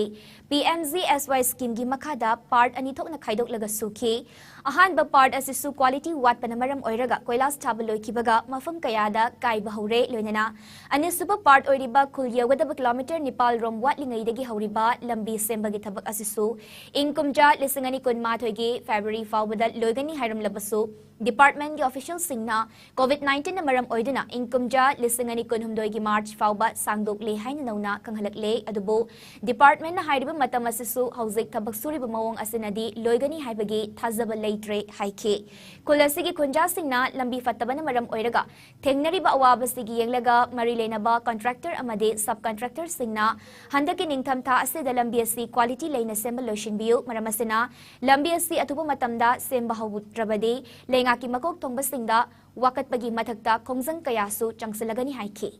P M G S Y scheme ꯒꯤ ꯃꯈꯥꯗ part ꯑꯅꯤ ꯊꯣꯛꯅ ꯈꯥꯏꯗꯣꯛꯂꯒ ꯁꯨꯈꯤ꯫ ꯑꯍꯥꯟꯕ part ꯑꯁꯤꯁꯨ quality ꯋꯥꯠꯄꯅ ꯃꯔꯝ ꯑꯣꯏꯔꯒ ꯀꯣꯏꯂꯥꯁ ꯊꯥꯕ ꯂꯣꯏꯈꯤꯕꯒ ꯃꯐꯝ ꯀꯌꯥꯗ ꯀꯥꯏꯕ ꯍꯧꯔꯦ꯫ ꯂꯣꯏꯅꯅ ꯑꯅꯤꯁꯨꯕ part ꯑꯣꯏꯔꯤꯕ ꯈꯨꯜ ꯌꯧꯒꯗꯕ kilometre ꯅꯤꯄꯥꯜ ꯔꯣꯝ ꯋꯥꯠꯂꯤꯉꯩꯗꯒꯤ ꯍꯧꯔꯤꯕ ꯂꯝꯕꯤ ꯁꯦꯝꯕꯒꯤ ꯊꯕꯛ ꯑꯁꯤꯁꯨ ꯏꯪ ꯀꯨꯝꯖꯥ ꯂꯤꯁꯤꯡ ꯑꯅꯤ ꯀꯨꯟꯃꯥꯊꯣꯏꯒꯤ February ꯐꯥꯎꯕꯗ ꯂꯣꯏꯒꯅꯤ ꯍꯥꯏꯔꯝꯂꯕꯁꯨ, department ꯀꯤ official ꯁꯤꯡꯅ COVID nineteen ꯅ ꯃꯔꯝ ꯑꯣꯏꯗꯨꯅ ꯏꯪ ꯀꯨꯝꯖꯥ ꯂꯤꯁꯤꯡ ꯑꯅꯤ ꯀꯨꯟꯍꯨꯝꯗꯣꯏꯒꯤ March ꯐꯥꯎꯕ ꯁꯥꯡꯗꯣꯛꯂꯦ ꯍꯥꯏꯅ ꯅꯧꯅ ꯈꯪꯍꯜꯂꯛꯂꯦ꯫ ꯑꯗꯨꯕꯨ department ꯅ ꯍꯥꯏꯔꯤꯕ ꯃꯇꯝ ꯑꯁꯤꯁꯨ ꯍꯧꯖꯤꯛ ꯊꯕꯛ ꯁꯨꯔꯤꯕ ꯃꯑꯣꯡ ꯑꯁꯤꯅꯗꯤ ꯂꯣꯏꯒꯅꯤ ꯍꯥꯏꯕꯒꯤ ꯊꯥꯖꯕ ꯂꯩꯇ꯭ꯔꯦ ꯍꯥꯏꯈꯤ꯫ ꯈꯨꯜ ꯑꯁꯤꯒꯤ ꯈꯨꯟꯖꯥꯁꯤꯡꯅ ꯂꯝꯕꯤ ꯐꯠꯇꯕꯅ ꯃꯔꯝ ꯑꯣꯏꯔꯒ ꯊꯦꯡꯅꯔꯤꯕ ꯑꯋꯥꯕꯁꯤꯒꯤ ꯌꯦꯡꯂꯒ ꯃꯔꯤ ꯂꯩꯅꯕ contractor ꯑꯃꯗꯤ sub contractor ꯁꯤꯡꯅ ꯍꯟꯗꯛꯀꯤ ꯅꯤꯡꯊꯝꯊꯥ ꯑꯁꯤꯗ ꯂꯝꯕꯤ ꯑꯁꯤ quality ꯂꯩꯅ ꯁꯦꯝꯕ ꯂꯣꯏꯁꯤꯟꯕꯤꯌꯨ, ꯃꯔꯝ ꯑꯁꯤꯅ ꯂꯝꯕꯤ ꯑꯁꯤ ꯑꯊꯨꯕ ꯃꯇꯝꯗ ꯁꯦꯝꯕ ꯍꯧꯗ꯭ꯔꯕꯗꯤ ꯂꯩꯉꯥꯛꯀꯤ ꯃꯀꯣꯛ ꯊꯣꯡꯕꯁꯤꯡꯗ ꯋꯥꯀꯠꯄꯒꯤ ꯃꯊꯛꯇ ꯈꯣꯡꯖꯪ ꯀꯌꯥꯁꯨ ꯆꯪꯁꯤꯜꯂꯒꯅꯤ ꯍꯥꯏꯈꯤ꯫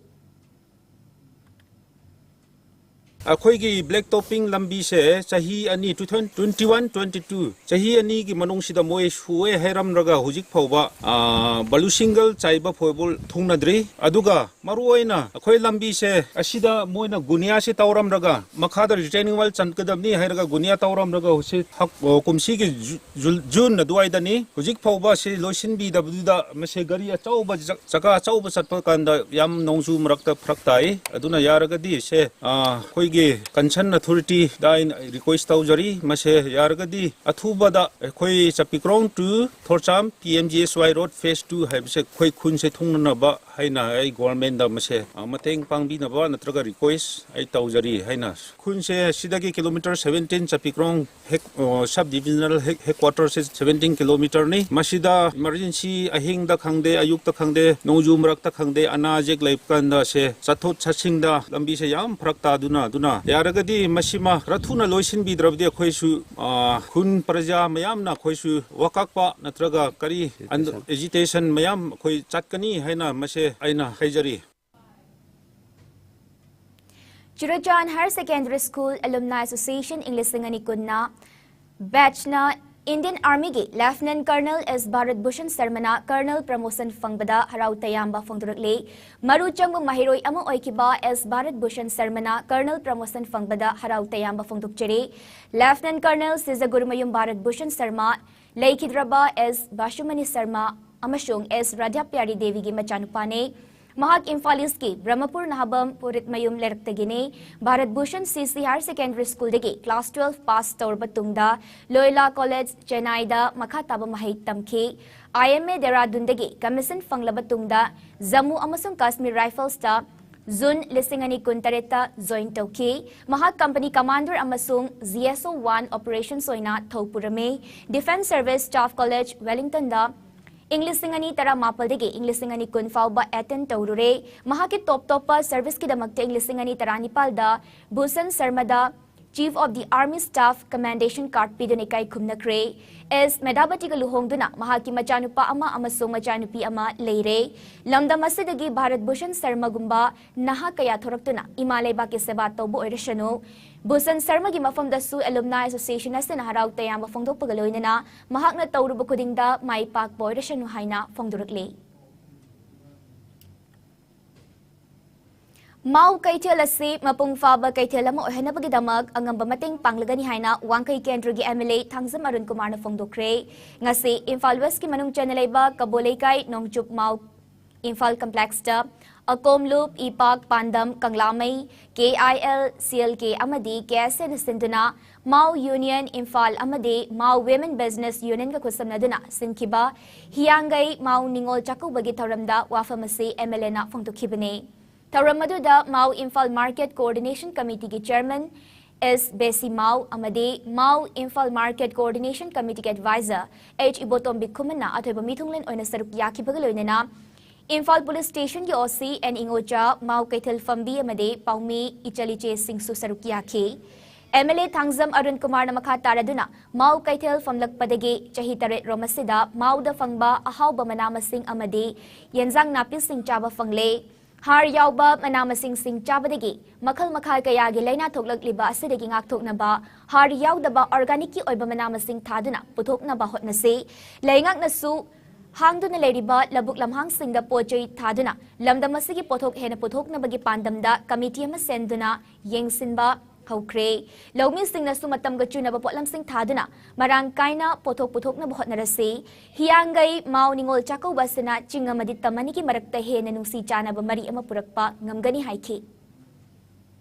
ꯑꯩꯈꯣꯏꯒꯤ black topping ꯂꯝꯕꯤꯁꯦ ꯆꯍꯤ ꯑꯅꯤ, two thousand twenty one twenty two, ꯆꯍꯤ ꯑꯅꯤꯒꯤ ꯃꯅꯨꯡꯁꯤꯗ ꯃꯣꯏ ꯁꯨꯑꯦ ꯍꯥꯏꯔꯝꯂꯒ ꯍꯧꯖꯤꯛ ꯐꯥꯎꯕ, ꯑꯥ, ꯕꯥꯂꯨ single ꯆꯥꯏꯕ ꯐꯥꯎꯕ ꯊꯨꯡꯅꯗ꯭ꯔꯤ꯫ ꯑꯗꯨꯒ ꯃꯔꯨꯑꯣꯏꯅ ꯑꯩꯈꯣꯏ ꯂꯝꯕꯤꯁꯦ ꯑꯁꯤꯗ ꯃꯣꯏꯅ ꯒꯨꯅꯤꯌꯥꯁꯤ ꯇꯧꯔꯝꯂꯒ ꯃꯈꯥꯗ retaining wall ꯆꯟꯒꯗꯕꯅꯤ ꯍꯥꯏꯔꯒ ꯒꯨꯅꯤꯌꯥ ꯇꯧꯔꯝꯂꯒ ꯍꯧꯖꯤꯛ ꯍꯛ-, ꯑꯣ, ꯀꯨꯝꯁꯤꯒꯤ ꯖꯨ-, ꯖꯨꯜ-, June ꯑꯗꯨꯋꯥꯏꯗꯅꯤ꯫ ꯍꯧꯖꯤꯛ ꯐꯥꯎꯕ ꯁꯤ ꯂꯣꯏꯁꯤꯟꯕꯤꯗꯕꯗꯨꯗ ꯃꯁꯤ ꯒꯥꯔꯤ ꯑꯆꯧꯕ ꯖ-, ꯆꯀꯥ ꯑꯆꯧꯕ ꯆꯠꯄ ꯀꯥꯟꯗ ꯌꯥꯝ ꯅꯣꯡꯖꯨ ꯃꯔꯛꯇ ꯐꯔꯛ ꯇꯥꯏ꯫ ꯑꯗꯨꯅ ꯌꯥꯔꯒꯗꯤ ꯁꯦ, ꯑ, ꯑꯩꯈꯣꯏꯒꯤ concern authority ꯗ ꯑꯩꯅ request ꯇꯧꯖꯔꯤ, ꯃꯁꯦ ꯌꯥꯔꯒꯗꯤ ꯑꯊꯨꯕꯗ ꯑꯩꯈꯣꯏ ꯆꯥꯄꯤꯀ꯭ꯔꯣꯡ to ꯊꯣꯔꯆꯥꯝ P M G S Y road phase two ꯍꯥꯏꯕꯁꯦ ꯑꯩꯈꯣꯏ ꯈꯨꯟꯁꯦ ꯊꯨꯡꯅꯅꯕ ꯍꯥꯏꯅ ꯑꯩ government ꯗ ꯃꯁꯦ, ꯑ, ꯃꯇꯦꯡ ꯄꯥꯡꯕꯤꯅꯕ ꯅꯠꯇ꯭ꯔꯒ request ꯑꯩ ꯇꯧꯖꯔꯤ ꯍꯥꯏꯅ꯫ ꯈꯨꯟꯁꯦ ꯁꯤꯗꯒꯤ kilometre seventeen ꯆꯥꯄꯤꯀ꯭ꯔꯣꯡ ꯍꯦꯛ-, ꯑ, sub divisional ꯍꯦꯛ-, headquarter ꯁꯦ seventeen kilometre ꯅꯤ꯫ ꯃꯁꯤꯗ emergency ꯑꯍꯤꯡꯗ ꯈꯪꯗꯦ, ꯑꯌꯨꯛꯇ ꯈꯪꯗꯦ, ꯅꯣꯡꯖꯨ ꯃꯔꯛꯇ ꯈꯪꯗꯦ, ꯑꯅꯥ ꯑꯌꯦꯛ ꯂꯩꯕ ꯀꯥꯟꯗ ꯁꯦ ꯆꯠꯊꯣꯛ ꯆꯠꯁꯤꯟꯗ ꯂꯝꯕꯤꯁꯦ ꯌꯥꯝ ꯐꯔꯛ ꯇꯥꯗꯨꯅ, ꯑꯗꯨꯅ ꯌꯥꯔꯒꯗꯤ ꯃꯁꯤꯃ ꯈꯔ ꯊꯨꯅ ꯂꯣꯏꯁꯤꯟꯕꯤꯗ꯭ꯔꯕꯗꯤ ꯑꯩꯈꯣꯏꯁꯨ, ꯑ, ꯈꯨꯟ ꯄ꯭ꯔꯖꯥ ꯃꯌꯥꯝꯅ ꯑꯩꯈꯣꯏꯁꯨ ꯋꯥꯀꯛꯄ ꯅꯠꯇ꯭ꯔꯒ ꯀꯔꯤ ꯑꯟ-, agitation ꯃꯌꯥꯝ ꯑꯩꯈꯣꯏ ꯆꯠꯀꯅꯤ ꯍꯥꯏꯅ ꯃꯁꯦ ꯑꯩꯅ ꯍꯥꯏꯖꯔꯤ꯫ ꯆꯨꯔꯆꯥꯟ Higher Secondary School Alumni Association ꯏꯪ ꯂꯤꯁꯤꯡ ꯑꯅꯤ ꯀꯨꯟꯅ batch ꯅ Indian Army ꯒꯤ Lieutenant Colonel S Bharat Bhushan Sarmana Colonel promotion ꯐꯪꯕꯗ ꯍꯔꯥꯎ ꯇꯌꯥꯝꯕ ꯐꯣꯡꯗꯣꯔꯛꯂꯤ꯫ ꯃꯔꯨ ꯆꯪꯕ ꯃꯍꯩꯔꯣꯏ ꯑꯃ ꯑꯣꯏꯈꯤꯕ S Bharat Bhushan Sarmana Colonel promotion ꯐꯪꯕꯗ ꯍꯔꯥꯎ ꯇꯌꯥꯝꯕ ꯐꯣꯡꯗꯣꯛꯆꯔꯤ꯫ Lieutenant Colonel ꯁꯤꯖꯒꯨꯔꯃꯌꯨꯝ ꯚꯥꯔꯠ ꯚꯨꯁꯟ ꯁꯔꯃ, ꯂꯩꯈꯤꯗ꯭ꯔꯕ S ꯕꯥꯁꯨꯃꯅꯤ ꯁꯔꯃ ꯑꯃꯁꯨꯡ S ꯔꯥꯙꯥ ꯄ꯭ꯌꯥꯔꯤ ꯗꯦꯕꯤꯒꯤ ꯃꯆꯥꯅꯨꯄꯥꯅꯤ꯫ ꯃꯍꯥꯛ ꯏꯝꯐꯥꯜ ꯏꯁꯀꯤ ꯕ꯭ꯔꯍꯃꯄꯨꯔ ꯅꯍꯥꯕꯝ ꯄꯨꯔꯤꯠꯃꯌꯨꯝ ꯂꯩꯔꯛꯇꯒꯤꯅꯤ꯫ ꯚꯥꯔꯠ ꯚꯨꯁꯟ ꯁꯤ ꯁꯤ ꯍꯥꯌꯔ ꯁꯦꯀꯦꯟꯗꯔꯤ ꯁ꯭ꯀꯨꯜꯗꯒꯤ ꯀ꯭ꯂꯥꯁ ꯇꯨꯋꯦꯜꯐ ꯄꯥꯁ ꯇꯧꯔꯕ ꯇꯨꯡꯗ ꯂꯣꯌꯣꯂꯥ ꯀꯣꯂꯦꯖ ꯆꯦꯟꯅꯥꯏꯗ ꯃꯈꯥ ꯇꯥꯕ ꯃꯍꯩ ꯇꯝꯈꯤ꯫ ꯑꯥꯏ ꯑꯦꯝ ꯑꯦ ꯗꯦꯔꯥꯗꯨꯟꯗꯒꯤ ꯀꯃꯤꯁꯟ ꯐꯪꯂꯕ ꯇꯨꯡꯗ ꯖꯝꯃꯨ ꯑꯃꯁꯨꯡ ꯀꯥꯁꯃꯤꯔ ꯔꯥꯏꯐꯜꯁꯇ ꯖꯨꯟ ꯂꯤꯁꯤꯡ ꯑꯅꯤ ꯀꯨꯟ ꯇꯔꯦꯠꯇ ꯖꯣꯏꯟ ꯇꯧꯈꯤ꯫ ꯃꯍꯥꯛ ꯀꯝꯄꯅꯤ ꯀꯃꯥꯟꯗꯔ ꯑꯃꯁꯨꯡ ꯖꯤ ꯑꯦꯁ ꯑꯣ ꯋꯥꯟ ꯑꯣꯄꯔꯦꯁꯟꯁ ꯑꯣꯏꯅ ꯊꯧ ꯄꯨꯔꯝꯃꯤ꯫ ꯗꯤꯐꯦꯟꯁ ꯁꯔꯚꯤꯁ ꯁ꯭ꯇꯥꯐ ꯀꯣꯂꯦꯖ ꯋꯦꯂꯤꯡꯇꯟꯗ ꯏꯪ ꯂꯤꯁꯤꯡ ꯑꯅꯤ ꯇꯔꯥꯃꯥꯄꯜꯗꯒꯤ ꯏꯪ ꯂꯤꯁꯤꯡ ꯑꯅꯤ ꯀꯨꯟ ꯐꯥꯎꯕ ꯑꯦꯇꯦꯟ ꯇꯧꯔꯨꯔꯦ꯫ ꯃꯍꯥꯛꯀꯤ ꯇꯣꯞ ꯇꯣꯞꯄ ꯁꯔꯚꯤꯁꯀꯤꯗꯃꯛꯇ ꯏꯪ ꯂꯤꯁꯤꯡ ꯑꯅꯤ ꯇꯔꯥꯅꯤꯄꯥꯜꯗ Bhushan ꯁꯔꯃꯗ Chief of the Army Staff Commendation Card ꯄꯤꯗꯨꯅ ꯏꯀꯥꯏ ꯈꯨꯝꯅꯈ꯭ꯔꯦ꯫ ꯑꯦꯁ ꯃꯦꯙꯥꯕꯇꯤꯒ ꯂꯨꯍꯣꯡꯗꯨꯅ ꯃꯍꯥꯛꯀꯤ ꯃꯆꯥꯅꯨꯄꯥ ꯑꯃ ꯑꯃꯁꯨꯡ ꯃꯆꯥꯅꯨꯄꯤ ꯑꯃ ꯂꯩꯔꯦ꯫ ꯂꯝꯗꯝ ꯑꯁꯤꯗꯒꯤ ꯚꯥꯔꯠ ꯚꯨꯁꯟ ꯁꯔꯃꯒꯨꯝꯕ ꯅꯍꯥ ꯀꯌꯥ ꯊꯣꯔꯛꯇꯨꯅ ꯏꯃꯥ ꯂꯩꯕꯥꯛꯀꯤ ꯁꯦꯕꯥ ꯇꯧꯕ ꯑꯣꯏꯔꯁꯅꯨ꯫ ꯚꯨꯁꯟ ꯁꯔꯃꯒꯤ ꯃꯐꯝꯗꯁꯨ ꯑꯦꯂꯨꯝꯅꯥꯏ ꯑꯦꯁꯣꯁꯤꯌꯦꯁꯟ ꯑꯁꯤꯅ ꯍꯔꯥꯎ ꯇꯌꯥꯝꯕ ꯐꯣꯡꯗꯣꯛꯄꯒ ꯂꯣꯏꯅꯅ ꯃꯍꯥꯛꯅ ꯇꯧꯔꯨꯕ ꯈꯨꯗꯤꯡꯗ ꯃꯥꯏ ꯄꯥꯛꯄ ꯑꯣꯏꯔꯁꯅꯨ ꯍꯥꯏꯅ ꯐꯣꯡꯗꯣꯔꯛꯂꯤ꯫ ꯃꯥꯎ ꯀꯩꯊꯦꯜ ꯑꯁꯤ ꯃꯄꯨꯡ ꯐꯥꯕ ꯀꯩꯊꯦꯜ ꯑꯃ ꯑꯣꯏꯍꯟꯅꯕꯒꯤꯗꯃꯛ ꯑꯉꯝꯕ ꯃꯇꯦꯡ ꯄꯥꯡꯂꯒꯅꯤ ꯍꯥꯏꯅ ꯋꯥꯡꯈꯩ ꯀꯦꯟꯗ꯭ꯔꯒꯤ ꯑꯦꯝ ꯑꯦꯜ ꯑꯦ ꯊꯥꯡꯖꯝ ꯑꯔꯨꯟ ꯀꯨꯃꯥꯔꯅ ꯐꯣꯡꯗꯣꯛꯈ꯭ꯔꯦ꯫ ꯉꯁꯤ ꯏꯝꯐꯥꯜ ꯋꯦꯁꯀꯤ ꯃꯅꯨꯡ ꯆꯟꯅ ꯂꯩꯕ ꯀꯕꯣ ꯂꯩꯀꯥꯏ ꯅꯣꯡꯆꯨꯞ ꯃꯥꯎ ꯏꯝꯐꯥꯜ ꯀꯝꯄ꯭ꯂꯦꯛꯁꯇ ꯑꯀꯣꯝꯂꯨꯞ, ꯏꯄꯥꯛ, ꯄꯥꯟꯗꯝ, ꯀꯪꯂꯥꯃꯩ, ꯀꯦ ꯑꯥꯏ ꯑꯦꯜ, ꯁꯤ ꯑꯦꯜ ꯀꯦ ꯑꯃꯗꯤ ꯀꯦ ꯑꯦꯁ ꯑꯦꯅ ꯁꯤꯟꯗꯨꯅ ꯃꯥꯎ ꯌꯨꯅꯤꯌꯟ ꯏꯝꯐꯥꯜ ꯑꯃꯗꯤ ꯃꯥꯎ ꯋꯤꯃꯦꯟ ꯕꯤꯖꯤꯅꯦꯁ ꯌꯨꯅꯤꯌꯟꯒ ꯈꯨꯠꯁꯝꯅꯗꯨꯅ ꯁꯤꯟꯈꯤꯕ ꯍꯤꯌꯥꯡꯒꯩ ꯃꯥꯎ ꯅꯤꯉꯣꯜ ꯆꯥꯛꯀꯧꯕꯒꯤ ꯊꯧꯔꯝꯗ ꯋꯥꯐꯝ ꯑꯁꯤ ꯑꯦꯝ ꯑꯦꯜ ꯑꯦꯅ ꯐꯣꯡꯗꯣꯛꯈꯤꯕꯅꯤ꯫ ꯊꯧꯔꯝ ꯑꯗꯨꯗ ꯃꯥꯎ ꯏꯝꯐꯥꯜ ꯃꯥꯔꯀꯦꯠ ꯀꯣꯑꯣꯔꯗꯤꯅꯦꯁꯟ ꯀꯃꯤꯇꯤꯒꯤ ꯆꯦꯌꯔꯃꯦꯟ ꯑꯦꯁ ꯕꯦꯁꯤ ꯃꯥꯎ ꯑꯃꯗꯤ ꯃꯥꯎ ꯏꯝꯐꯥꯜ ꯃꯥꯔꯀꯦꯠ ꯀꯣꯑꯣꯔꯗꯤꯅꯦꯁꯟ ꯀꯃꯤꯇꯤꯒꯤ ꯑꯦꯗꯚꯥꯏꯖꯔ ꯑꯩꯆ ꯏꯕꯣꯇꯣꯝꯕꯤ ꯈꯨꯃꯟꯅ ꯑꯊꯣꯏꯕ ꯃꯤꯊꯨꯡꯂꯦꯟ ꯑꯣꯏꯅ ꯁꯔꯨꯛ ꯌꯥꯈꯤꯕꯒ ꯂꯣꯏꯅꯅ ꯏꯝꯐꯥꯜ ꯄꯨꯂꯤꯁ ꯁ꯭ꯇꯦꯁꯟꯒꯤ ꯑꯣ ꯁꯤ ꯑꯦꯟ ꯏꯉꯣꯆꯥ, ꯃꯥꯎ ꯀꯩꯊꯦꯜ ꯐꯝꯕꯤ ꯑꯃꯗꯤ ꯄꯥꯎꯃꯤ ꯏꯆꯜ ꯏꯆꯦꯁꯤꯡꯁꯨ ꯁꯔꯨꯛ ꯌꯥꯈꯤ꯫ ꯑꯦꯝ ꯑꯦꯜ ꯑꯦ ꯊꯥꯡꯖꯝ ꯑꯔꯨꯟ ꯀꯨꯃꯥꯔꯅ ꯃꯈꯥ ꯇꯥꯔꯗꯨꯅ ꯃꯥꯎ ꯀꯩꯊꯦꯜ ꯐꯝꯂꯛꯄꯗꯒꯤ ꯆꯍꯤ ꯇꯔꯦꯠ ꯔꯣꯝ ꯑꯁꯤꯗ ꯃꯥꯎꯗ ꯐꯪꯕ ꯑꯍꯥꯎꯕ ꯃꯅꯥ ꯃꯁꯤꯡ ꯑꯃꯗꯤ ꯌꯦꯟꯖꯥꯡ ꯅꯥꯄꯤꯁꯤꯡ ꯆꯥꯕ ꯐꯪꯂꯦ꯫ ꯍꯥꯔ ꯌꯥꯎꯕ ꯃꯅꯥ ꯃꯁꯤꯡꯁꯤꯡ ꯆꯥꯕꯗꯒꯤ ꯃꯈꯜ ꯃꯈꯥ ꯀꯌꯥꯒꯤ ꯂꯥꯏꯅꯥ ꯊꯣꯛꯂꯛꯂꯤꯕ ꯑꯁꯤꯗꯒꯤ ꯉꯥꯛꯊꯣꯛꯅꯕ ꯍꯥꯔ ꯌꯥꯎꯗꯕ organicꯀꯤ ꯑꯣꯏꯕ ꯃꯅꯥ ꯃꯁꯤꯡ ꯊꯥꯗꯨꯅ ꯄꯨꯊꯣꯛꯅꯕ ꯍꯣꯠꯅꯁꯤ꯫ ꯂꯩꯉꯥꯛꯅꯁꯨ ꯍꯥꯡꯗꯨꯅ ꯂꯩꯔꯤꯕ ꯂꯧꯕꯨꯛ ꯂꯝꯍꯥꯡꯁꯤꯡꯗ ꯄꯣꯠ ꯆꯩ ꯊꯥꯗꯨꯅ ꯂꯝꯗꯝ ꯑꯁꯤꯒꯤ ꯄꯣꯠꯊꯣꯛ ꯍꯦꯟꯅ ꯄꯨꯊꯣꯛꯅꯕꯒꯤ ꯄꯥꯟꯗꯝꯗ ꯀꯃꯤꯇꯤ ꯑꯃ ꯁꯦꯝꯗꯨꯅ ꯌꯦꯡꯁꯤꯟꯕ ꯍꯧꯈ꯭ꯔꯦ꯫ ꯂꯧꯃꯤꯁꯤꯡꯅꯁꯨ ꯃꯇꯝꯒ ꯆꯨꯅꯕ ꯄꯣꯠꯂꯝꯁꯤꯡ ꯊꯥꯗꯨꯅ ꯃꯔꯥꯡ ꯀꯥꯏꯅ ꯄꯣꯠꯊꯣꯛ ꯄꯨꯊꯣꯛꯅꯕ ꯍꯣꯠꯅꯔꯁꯤ꯫ ꯍꯤꯌꯥꯡꯒꯩ ꯃꯥꯎ ꯅꯤꯉꯣꯜ ꯆꯥꯛꯀꯧꯕ ꯑꯁꯤꯅ ꯆꯤꯡ ꯑꯃꯗꯤ ꯇꯝ ꯑꯅꯤꯒꯤ ꯃꯔꯛꯇ ꯍꯦꯟꯅ ꯅꯨꯡꯁꯤ ꯆꯥꯟꯅꯕ ꯃꯔꯤ ꯑꯃ ꯄꯨꯔꯛꯄ ꯉꯝꯒꯅꯤ ꯍꯥꯏꯈꯤ꯫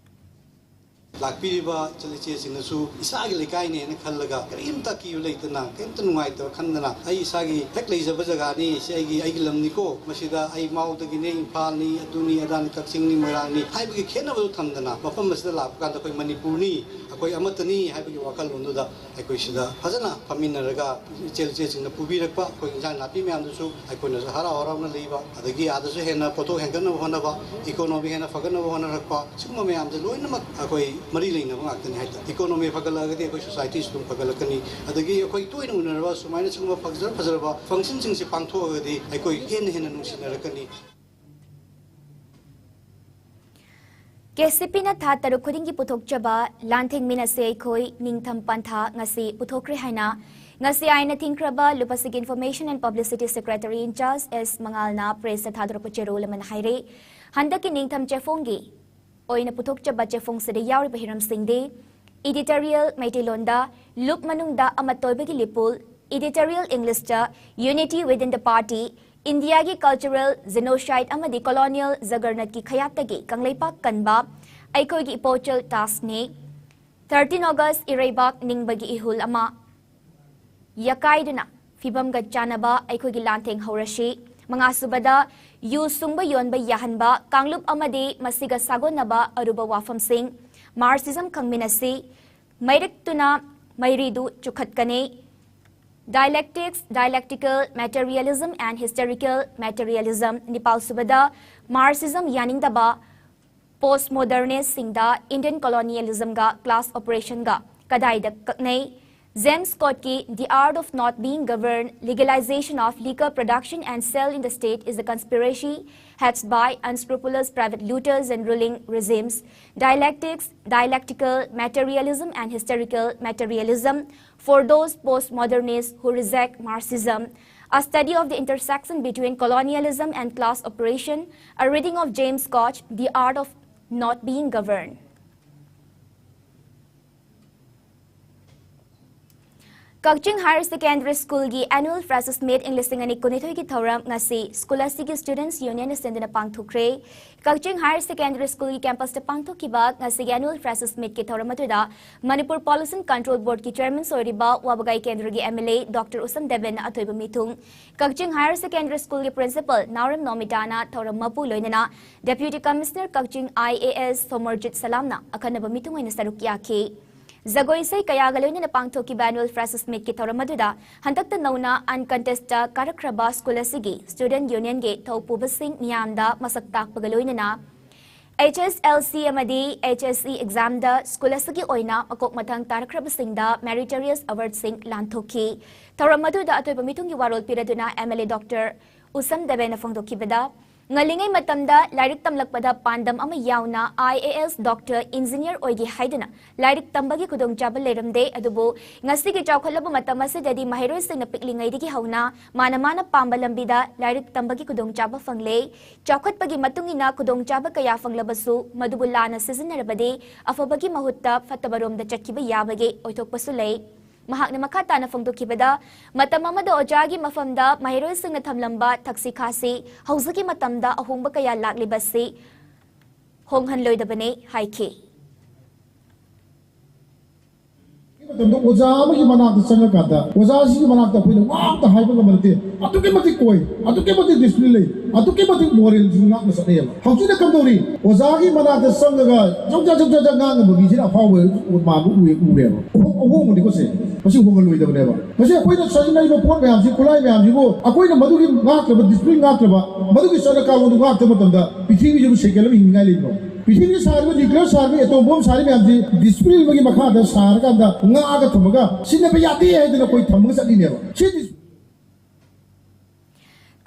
ꯂꯥꯛꯄꯤꯔꯤꯕ ꯏꯆꯜ ꯏꯆꯦꯁꯤꯡꯅꯁꯨ ꯏꯁꯥꯒꯤ ꯂꯩꯀꯥꯏꯅꯦꯅ ꯈꯜꯂꯒ ꯀꯔꯤꯝꯇ ꯑꯀꯤꯕ ꯂꯩꯇꯅ, ꯀꯔꯤꯝꯇ ꯅꯨꯡꯉꯥꯏꯇꯕ ꯈꯟꯗꯅ, "ꯑꯩ ꯏꯁꯥꯒꯤ ꯍꯦꯛ ꯂꯩꯖꯕ ꯖꯒꯥꯅꯤ, ꯁꯤ ꯑꯩꯒꯤ, ꯑꯩꯒꯤ ꯂꯝꯅꯤꯀꯣ, ꯃꯁꯤꯗ ꯑꯩ ꯃꯥꯎꯗꯒꯤꯅꯤ, ꯏꯝꯐꯥꯜꯅꯤ, ꯑꯗꯨꯅꯤ ꯑꯗꯥꯅꯤ, ꯀꯛꯆꯤꯡꯅꯤ, ꯃꯣꯏꯔꯥꯡꯅꯤ" ꯍꯥꯏꯕꯒꯤ ꯈꯦꯠꯅꯕꯗꯨ ꯊꯝꯗꯅ, ꯃꯐꯝ ꯑꯁꯤꯗ ꯂꯥꯛꯄ ꯀꯥꯟꯗ ꯑꯩꯈꯣꯏ ꯃꯅꯤꯄꯨꯔꯅꯤ, ꯑꯩꯈꯣꯏ ꯑꯃꯠꯇꯅꯤ ꯍꯥꯏꯕꯒꯤ ꯋꯥꯈꯜꯂꯣꯟꯗꯨꯗ ꯑꯩꯈꯣꯏ ꯁꯤꯗ ꯐꯖꯅ ꯐꯝꯃꯤꯟꯅꯔꯒ ꯏꯆꯦꯜ ꯏꯆꯦꯁꯤꯡꯅ ꯄꯨꯕꯤꯔꯛꯄ ꯑꯩꯈꯣꯏ ꯏꯟꯖꯥꯡ ꯅꯥꯄꯤ ꯃꯌꯥꯝꯗꯨꯁꯨ ꯑꯩꯈꯣꯏꯅꯁꯨ ꯍꯔꯥꯎ ꯍꯔꯥꯎꯅ ꯂꯩꯕ, ꯑꯗꯒꯤ ꯑꯥꯗꯁꯨ ꯍꯦꯟꯅ ꯄꯣꯠꯊꯣꯛ ꯍꯦꯟꯒꯠꯅꯕ ꯍꯣꯠꯅꯕ, economy ꯍꯦꯟꯅ ꯐꯒꯠꯅꯕ ꯍꯣꯠꯅꯔꯛꯄ, ꯁꯤꯒꯨꯝꯕ ꯃꯌꯥꯝꯁꯦ ꯂꯣꯏꯅꯃꯛ ꯑꯩꯈꯣꯏ ꯃꯔꯤ ꯂꯩꯅꯕ ꯉꯥꯛꯇꯅꯤ ꯍꯥꯏꯇꯥꯔꯦ꯫ Economy ꯐꯒꯠꯂꯛꯑꯒꯗꯤ ꯑꯩꯈꯣꯏ societyꯁꯨ ꯑꯗꯨꯝ ꯐꯒꯠꯂꯛꯀꯅꯤ꯫ ꯑꯗꯒꯤ ꯑꯩꯈꯣꯏ ꯇꯣꯏꯅ ꯎꯅꯔꯕ ꯁꯨꯃꯥꯏꯅ ꯁꯤꯒꯨꯝꯕ ꯐꯖ ꯐꯖꯔꯕ functionꯁꯤꯡꯁꯦ ꯄꯥꯡꯊꯣꯛꯑꯒꯗꯤ ꯑꯩꯈꯣꯏ ꯍꯦꯟꯅ ꯍꯦꯟꯅ ꯅꯨꯡꯁꯤꯅꯔꯛꯀꯅꯤ꯫ KCPꯅ ꯊꯥ ꯇꯔꯨꯛ ꯈꯨꯗꯤꯡꯒꯤ ꯄꯨꯊꯣꯛꯆꯕ ꯂꯥꯟꯊꯦꯡꯃꯤꯟꯅꯁꯦ ꯑꯩꯈꯣꯏ ꯅꯤꯡꯊꯝ ꯄꯟꯊꯥ ꯉꯁꯤ ꯄꯨꯊꯣꯛꯈ꯭ꯔꯦ ꯍꯥꯏꯅ ꯉꯁꯤ ꯑꯥꯏꯟꯅ ꯊꯤꯡꯈ꯭ꯔꯕ ꯂꯨꯄꯥꯁꯤꯒꯤ Information and Publicity Secretary in charge S ꯃꯉꯥꯜꯅ pressꯇ ꯊꯥꯗꯣꯔꯛꯄ ꯆꯦꯔꯣꯜ ꯑꯃꯅ ꯍꯥꯏꯔꯦ꯫ ꯍꯟꯗꯛꯀꯤ ꯅꯤꯡꯊꯝ ꯆꯦꯐꯣꯡꯒꯤ ꯑꯣꯏꯅ ꯄꯨꯊꯣꯛꯆꯕ ꯆꯦꯐꯣꯡꯁꯤꯗ ꯌꯥꯎꯔꯤꯕ ꯍꯤꯔꯝꯁꯤꯡꯗꯤ: editorial ꯃꯩꯇꯩꯂꯣꯟꯗ ꯂꯨꯞ ꯃꯅꯨꯡꯗ ꯑꯃꯠꯇ ꯑꯣꯏꯕꯒꯤ ꯂꯤꯄꯨꯜ, editorial Englishꯇ unity within the party, ꯏꯟꯗꯤꯌꯥꯒꯤ cultural genocide ꯑꯃꯗꯤ colonial ꯖꯒꯔꯅꯠꯀꯤ ꯈꯌꯥꯠꯇꯒꯤ ꯀꯪꯂꯩꯄꯥꯛ ꯀꯟꯕ ꯑꯩꯈꯣꯏꯒꯤ ꯏꯄꯣꯆꯜ taskꯅꯤ, thirteen August ꯏꯔꯩꯕꯥꯛ ꯅꯤꯡꯕꯒꯤ ꯏꯍꯨꯜ ꯑꯃ ꯌꯥꯀꯥꯏꯗꯨꯅ ꯐꯤꯕꯝꯒ ꯆꯥꯟꯅꯕ ꯑꯩꯈꯣꯏꯒꯤ ꯂꯥꯟꯊꯦꯡ ꯍꯧꯔꯁꯤ, ꯃꯉꯥꯁꯨꯕꯗ ꯌꯨ ꯁꯨꯡꯕ ꯌꯣꯟꯕ ꯌꯥꯍꯟꯕ ꯀꯥꯡꯂꯨꯞ ꯑꯃꯗꯤ ꯃꯁꯤꯒ ꯁꯥꯒꯣꯟꯅꯕ ꯑꯔꯨꯕ ꯋꯥꯐꯝꯁꯤꯡ, Marxism ꯈꯪꯃꯤꯟꯅꯁꯤ, ꯃꯩꯔꯤꯛꯇꯨꯅ ꯃꯩꯔꯤꯗꯨ ꯆꯨꯈꯠꯀꯅꯤ, dialectics, dialectical materialism and historical materialism, ꯅꯤꯄꯥꯜꯁꯨꯕꯗ Marxism ꯌꯥꯅꯤꯡꯗꯕ postmodernistꯁꯤꯡꯗ Indian colonialismꯒ class oppressionꯒ ꯀꯗꯥꯏꯗ ꯀꯛꯅꯩ, James Scottꯀꯤ The Art of Not Being Governed, Legalization of Liquor Production and Sale in the State is a Conspiracy Hatched by Unscrupulous Private Looters and Ruling Regimes, Dialectics, Dialectical Materialism and Hysterical Materialism, for those postmodernists who reject Marxism, a study of the intersection between colonialism and class operation, a reading of James Scott, The Art of Not Being Governed. Kakching Higher Secondary Schoolꯒꯤ Annual Freshers' Meet ꯏꯪ ꯂꯤꯁꯤꯡ ꯑꯅꯤ ꯀꯨꯟꯅꯤꯊꯣꯏꯒꯤ ꯊꯧꯔꯝ ꯉꯁꯤ school ꯑꯁꯤꯒꯤ Students Unionꯅ ꯁꯤꯟꯗꯨꯅ ꯄꯥꯡꯊꯣꯛꯈ꯭ꯔꯦ꯫ ꯀꯛꯆꯤꯡ Higher Secondary Schoolꯒꯤ campusꯇ ꯄꯥꯡꯊꯣꯛꯈꯤꯕ ꯉꯁꯤꯒꯤ Annual Freshers' Meetꯀꯤ ꯊꯧꯔꯝ ꯑꯗꯨꯗ ꯃꯅꯤꯄꯨꯔ Pollution Control Boardꯀꯤ Chairman ꯑꯣꯏꯔꯤꯕ ꯋꯥꯕꯒꯥꯏ ꯀꯦꯟꯗ꯭ꯔꯒꯤ MLA Doctor ꯎꯁꯝ ꯗꯦꯕꯦꯟꯅ ꯑꯊꯣꯏꯕ ꯃꯤꯊꯨꯡ, ꯀꯛꯆꯤꯡ Higher Secondary Schoolꯒꯤ Principal ꯅꯥꯎꯔꯦꯝ ꯅꯣꯃꯤꯇꯥꯅ ꯊꯧꯔꯝ ꯃꯄꯨ ꯂꯣꯏꯅꯅ Deputy Commissioner ꯀꯛꯆꯤꯡ IAS ꯁꯣꯃꯔꯖꯤꯠ ꯁꯂꯥꯝꯅ ꯑꯈꯟꯅꯕ ꯃꯤꯊꯨꯡ ꯑꯣꯏꯅ ꯁꯔꯨꯛ ꯌꯥꯈꯤ꯫ ꯖꯒꯣꯏ ꯏꯁꯩ ꯀꯌꯥꯒ ꯂꯣꯏꯅꯅ ꯄꯥꯡꯊꯣꯛꯈꯤꯕ Annual Freshers' Meetꯀꯤ ꯊꯧꯔꯝ ꯑꯗꯨꯗ ꯍꯟꯗꯛꯇ ꯅꯧꯅ uncontestꯇ ꯀꯥꯔꯛꯈ꯭ꯔꯕ ꯁ꯭ꯀꯨꯜ ꯑꯁꯤꯒꯤ Student Unionꯒꯤ ꯊꯧꯄꯨꯕꯁꯤꯡ ꯃꯤꯌꯥꯝꯗ ꯃꯁꯛ ꯇꯥꯛꯄꯒ ꯂꯣꯏꯅꯅ HSLC ꯑꯃꯗꯤ HSC examꯗ ꯁ꯭ꯀꯨꯜ ꯑꯁꯤꯒꯤ ꯑꯣꯏꯅ ꯃꯀꯣꯛ ꯃꯊꯪ ꯇꯥꯔꯛꯈ꯭ꯔꯕꯁꯤꯡꯗ Meritorious Awardꯁꯤꯡ ꯂꯥꯟꯊꯣꯛꯈꯤ꯫ ꯊꯧꯔꯝ ꯑꯗꯨꯗ ꯑꯊꯣꯏꯕ ꯃꯤꯊꯨꯡꯒꯤ ꯋꯥꯔꯣꯜ ꯄꯤꯔꯗꯨꯅ MLA Doctor ꯎꯁꯝ ꯗꯦꯕꯦꯟꯅ ꯐꯣꯡꯗꯣꯛꯈꯤꯕꯗ, ꯉꯜꯂꯤꯉꯩ ꯃꯇꯝꯗ ꯂꯥꯏꯔꯤꯛ ꯇꯝꯂꯛꯄꯗ ꯄꯥꯟꯗꯝ ꯑꯃ ꯌꯥꯎꯅ IAS, Doctor, Engineer ꯑꯣꯏꯒꯦ ꯍꯥꯏꯗꯨꯅ ꯂꯥꯏꯔꯤꯛ ꯇꯝꯕꯒꯤ ꯈꯨꯗꯣꯡꯆꯥꯕ ꯂꯩꯔꯝꯗꯦ, ꯑꯗꯨꯕꯨ ꯉꯁꯤꯒꯤ ꯆꯥꯎꯈꯠꯂꯕ ꯃꯇꯝ ꯑꯁꯤꯗꯗꯤ ꯃꯍꯩꯔꯣꯏꯁꯤꯡꯅ ꯄꯤꯛꯂꯤꯉꯩꯗꯒꯤ ꯍꯧꯅ ꯃꯥꯅ ꯃꯥꯅ ꯄꯥꯝꯕ ꯂꯝꯕꯤꯗ ꯂꯥꯏꯔꯤꯛ ꯇꯝꯕꯒꯤ ꯈꯨꯗꯣꯡꯆꯥꯕ ꯐꯪꯂꯦ꯫ ꯆꯥꯎꯈꯠꯄꯒꯤ ꯃꯇꯨꯡ ꯏꯟꯅ ꯈꯨꯗꯣꯡꯆꯥꯕ ꯀꯌꯥ ꯐꯪꯂꯕꯁꯨ ꯃꯗꯨꯕꯨ ꯂꯥꯟꯅ ꯁꯤꯖꯤꯟꯅꯔꯕꯗꯤ ꯑꯐꯕꯒꯤ ꯃꯍꯨꯠꯇ ꯐꯠꯇꯕꯔꯣꯝꯗ ꯆꯠꯈꯤꯕ ꯌꯥꯕꯒꯤ ꯑꯣꯏꯊꯣꯛꯄꯁꯨ ꯂꯩ꯫ ꯃꯍꯥꯛꯅ ꯃꯈꯥ ꯇꯥꯅ ꯐꯣꯡꯗꯣꯛꯈꯤꯕꯗ, ꯃꯇꯝ ꯑꯃꯗ ꯑꯣꯖꯥꯒꯤ ꯃꯐꯝꯗ ꯃꯍꯩꯔꯣꯏꯁꯤꯡꯅ ꯊꯝꯂꯝꯕ ꯊꯛꯁꯤ ꯈꯥꯁꯤ ꯍꯧꯖꯤꯛꯀꯤ ꯃꯇꯝꯗ ꯑꯍꯣꯡꯕ ꯀꯌꯥ ꯂꯥꯛꯂꯤꯕꯁꯤ ꯍꯣꯡꯍꯟꯂꯣꯏꯗꯕꯅꯤ ꯍꯥꯏꯈꯤ꯫ ꯃꯇꯝꯗ ꯑꯣꯖꯥ ꯑꯃꯒꯤ ꯃꯅꯥꯛꯇ ꯆꯪꯉꯀꯥꯟꯗ ꯑꯣꯖꯥꯁꯤꯒꯤ ꯃꯅꯥꯛꯇ ꯑꯩꯈꯣꯏꯅ ꯋꯥ ꯑꯝꯇ ꯍꯥꯏꯕ ꯉꯝꯕ ꯅꯠꯇꯦ꯫ ꯑꯗꯨꯛꯀꯤ ꯃꯇꯤꯛ ꯀꯣꯏ, ꯑꯗꯨꯛꯀꯤ ꯃꯇꯤꯛ discipline ꯂꯩ, ꯑꯗꯨꯛꯀꯤ ꯃꯇꯤꯛ moralꯁꯤ ꯉꯥꯛꯅ ꯆꯠꯅꯩꯌꯦꯕ꯫ ꯍꯧꯖꯤꯛꯅ ꯀꯝꯗꯧꯔꯤ? ꯑꯣꯖꯥꯒꯤ ꯃꯅꯥꯛꯇ ꯆꯪꯉꯒ ꯖꯧꯖꯥ ꯖꯧꯖꯥ ꯖꯥ ꯉꯥꯡꯉꯕ ꯃꯤꯁꯤꯅ ꯑꯐꯥꯎꯕ ꯃꯥꯟꯕ ꯎꯏ, ꯎꯔꯦꯕ꯫ ꯑꯍꯣꯡ-, ꯑꯍꯣꯡꯕꯅꯤꯀꯣ ꯁꯦ꯫ ꯃꯁꯤ ꯍꯣꯡꯍꯜꯂꯣꯏꯗꯕꯅꯦꯕ꯫ ꯃꯁꯤ ꯑꯩꯈꯣꯏꯅ ꯁꯤꯖꯤꯟꯅꯔꯤꯕ ꯄꯣꯠ ꯃꯌꯥꯝꯁꯤ, ꯈꯨꯠꯂꯥꯏ ꯃꯌꯥꯝꯁꯤꯕꯨ ꯑꯩꯈꯣꯏꯅ ꯃꯗꯨꯒꯤ ꯉꯥꯛꯇꯕ, discipline ꯉꯥꯛꯇꯕ, ꯃꯗꯨꯒꯤ ꯆꯠꯅ ꯀꯥꯡꯂꯣꯟꯗꯨ ꯉꯥꯛꯇꯕ ꯃꯇꯝꯗ ꯄ꯭ꯔꯤꯊꯤꯕꯤꯁꯤꯕꯨ ꯁꯦꯀꯦꯟ ꯑꯃ ꯍꯤꯡꯅꯤꯡꯉꯥꯏ ꯂꯩꯕ꯭ꯔꯣ? ꯄ꯭ꯔꯤꯊꯤꯕꯤꯗ ꯁꯥꯔꯤꯕ ꯅ꯭ꯌꯨꯀ꯭ꯂꯤꯌꯔ ꯁꯥꯔꯤꯕ ꯑꯦꯇꯣꯝ ꯕꯣꯝ ꯁꯥꯔꯤꯕ ꯃꯌꯥꯝꯁꯤ ꯗꯤꯁꯤꯄ꯭ꯂꯤꯟ ꯑꯃꯒꯤ ꯃꯈꯥꯗ ꯁꯥꯔꯀꯥꯟꯗ ꯉꯥꯛꯑꯒ ꯊꯝꯃꯒ ꯁꯤꯖꯤꯟꯅꯕ ꯌꯥꯗꯦ ꯍꯥꯏꯗꯅ ꯑꯩꯈꯣꯏ ꯊꯝꯃꯒ ꯆꯠꯂꯤꯅꯦꯕ꯫ ꯁꯤ ꯗꯤꯁ-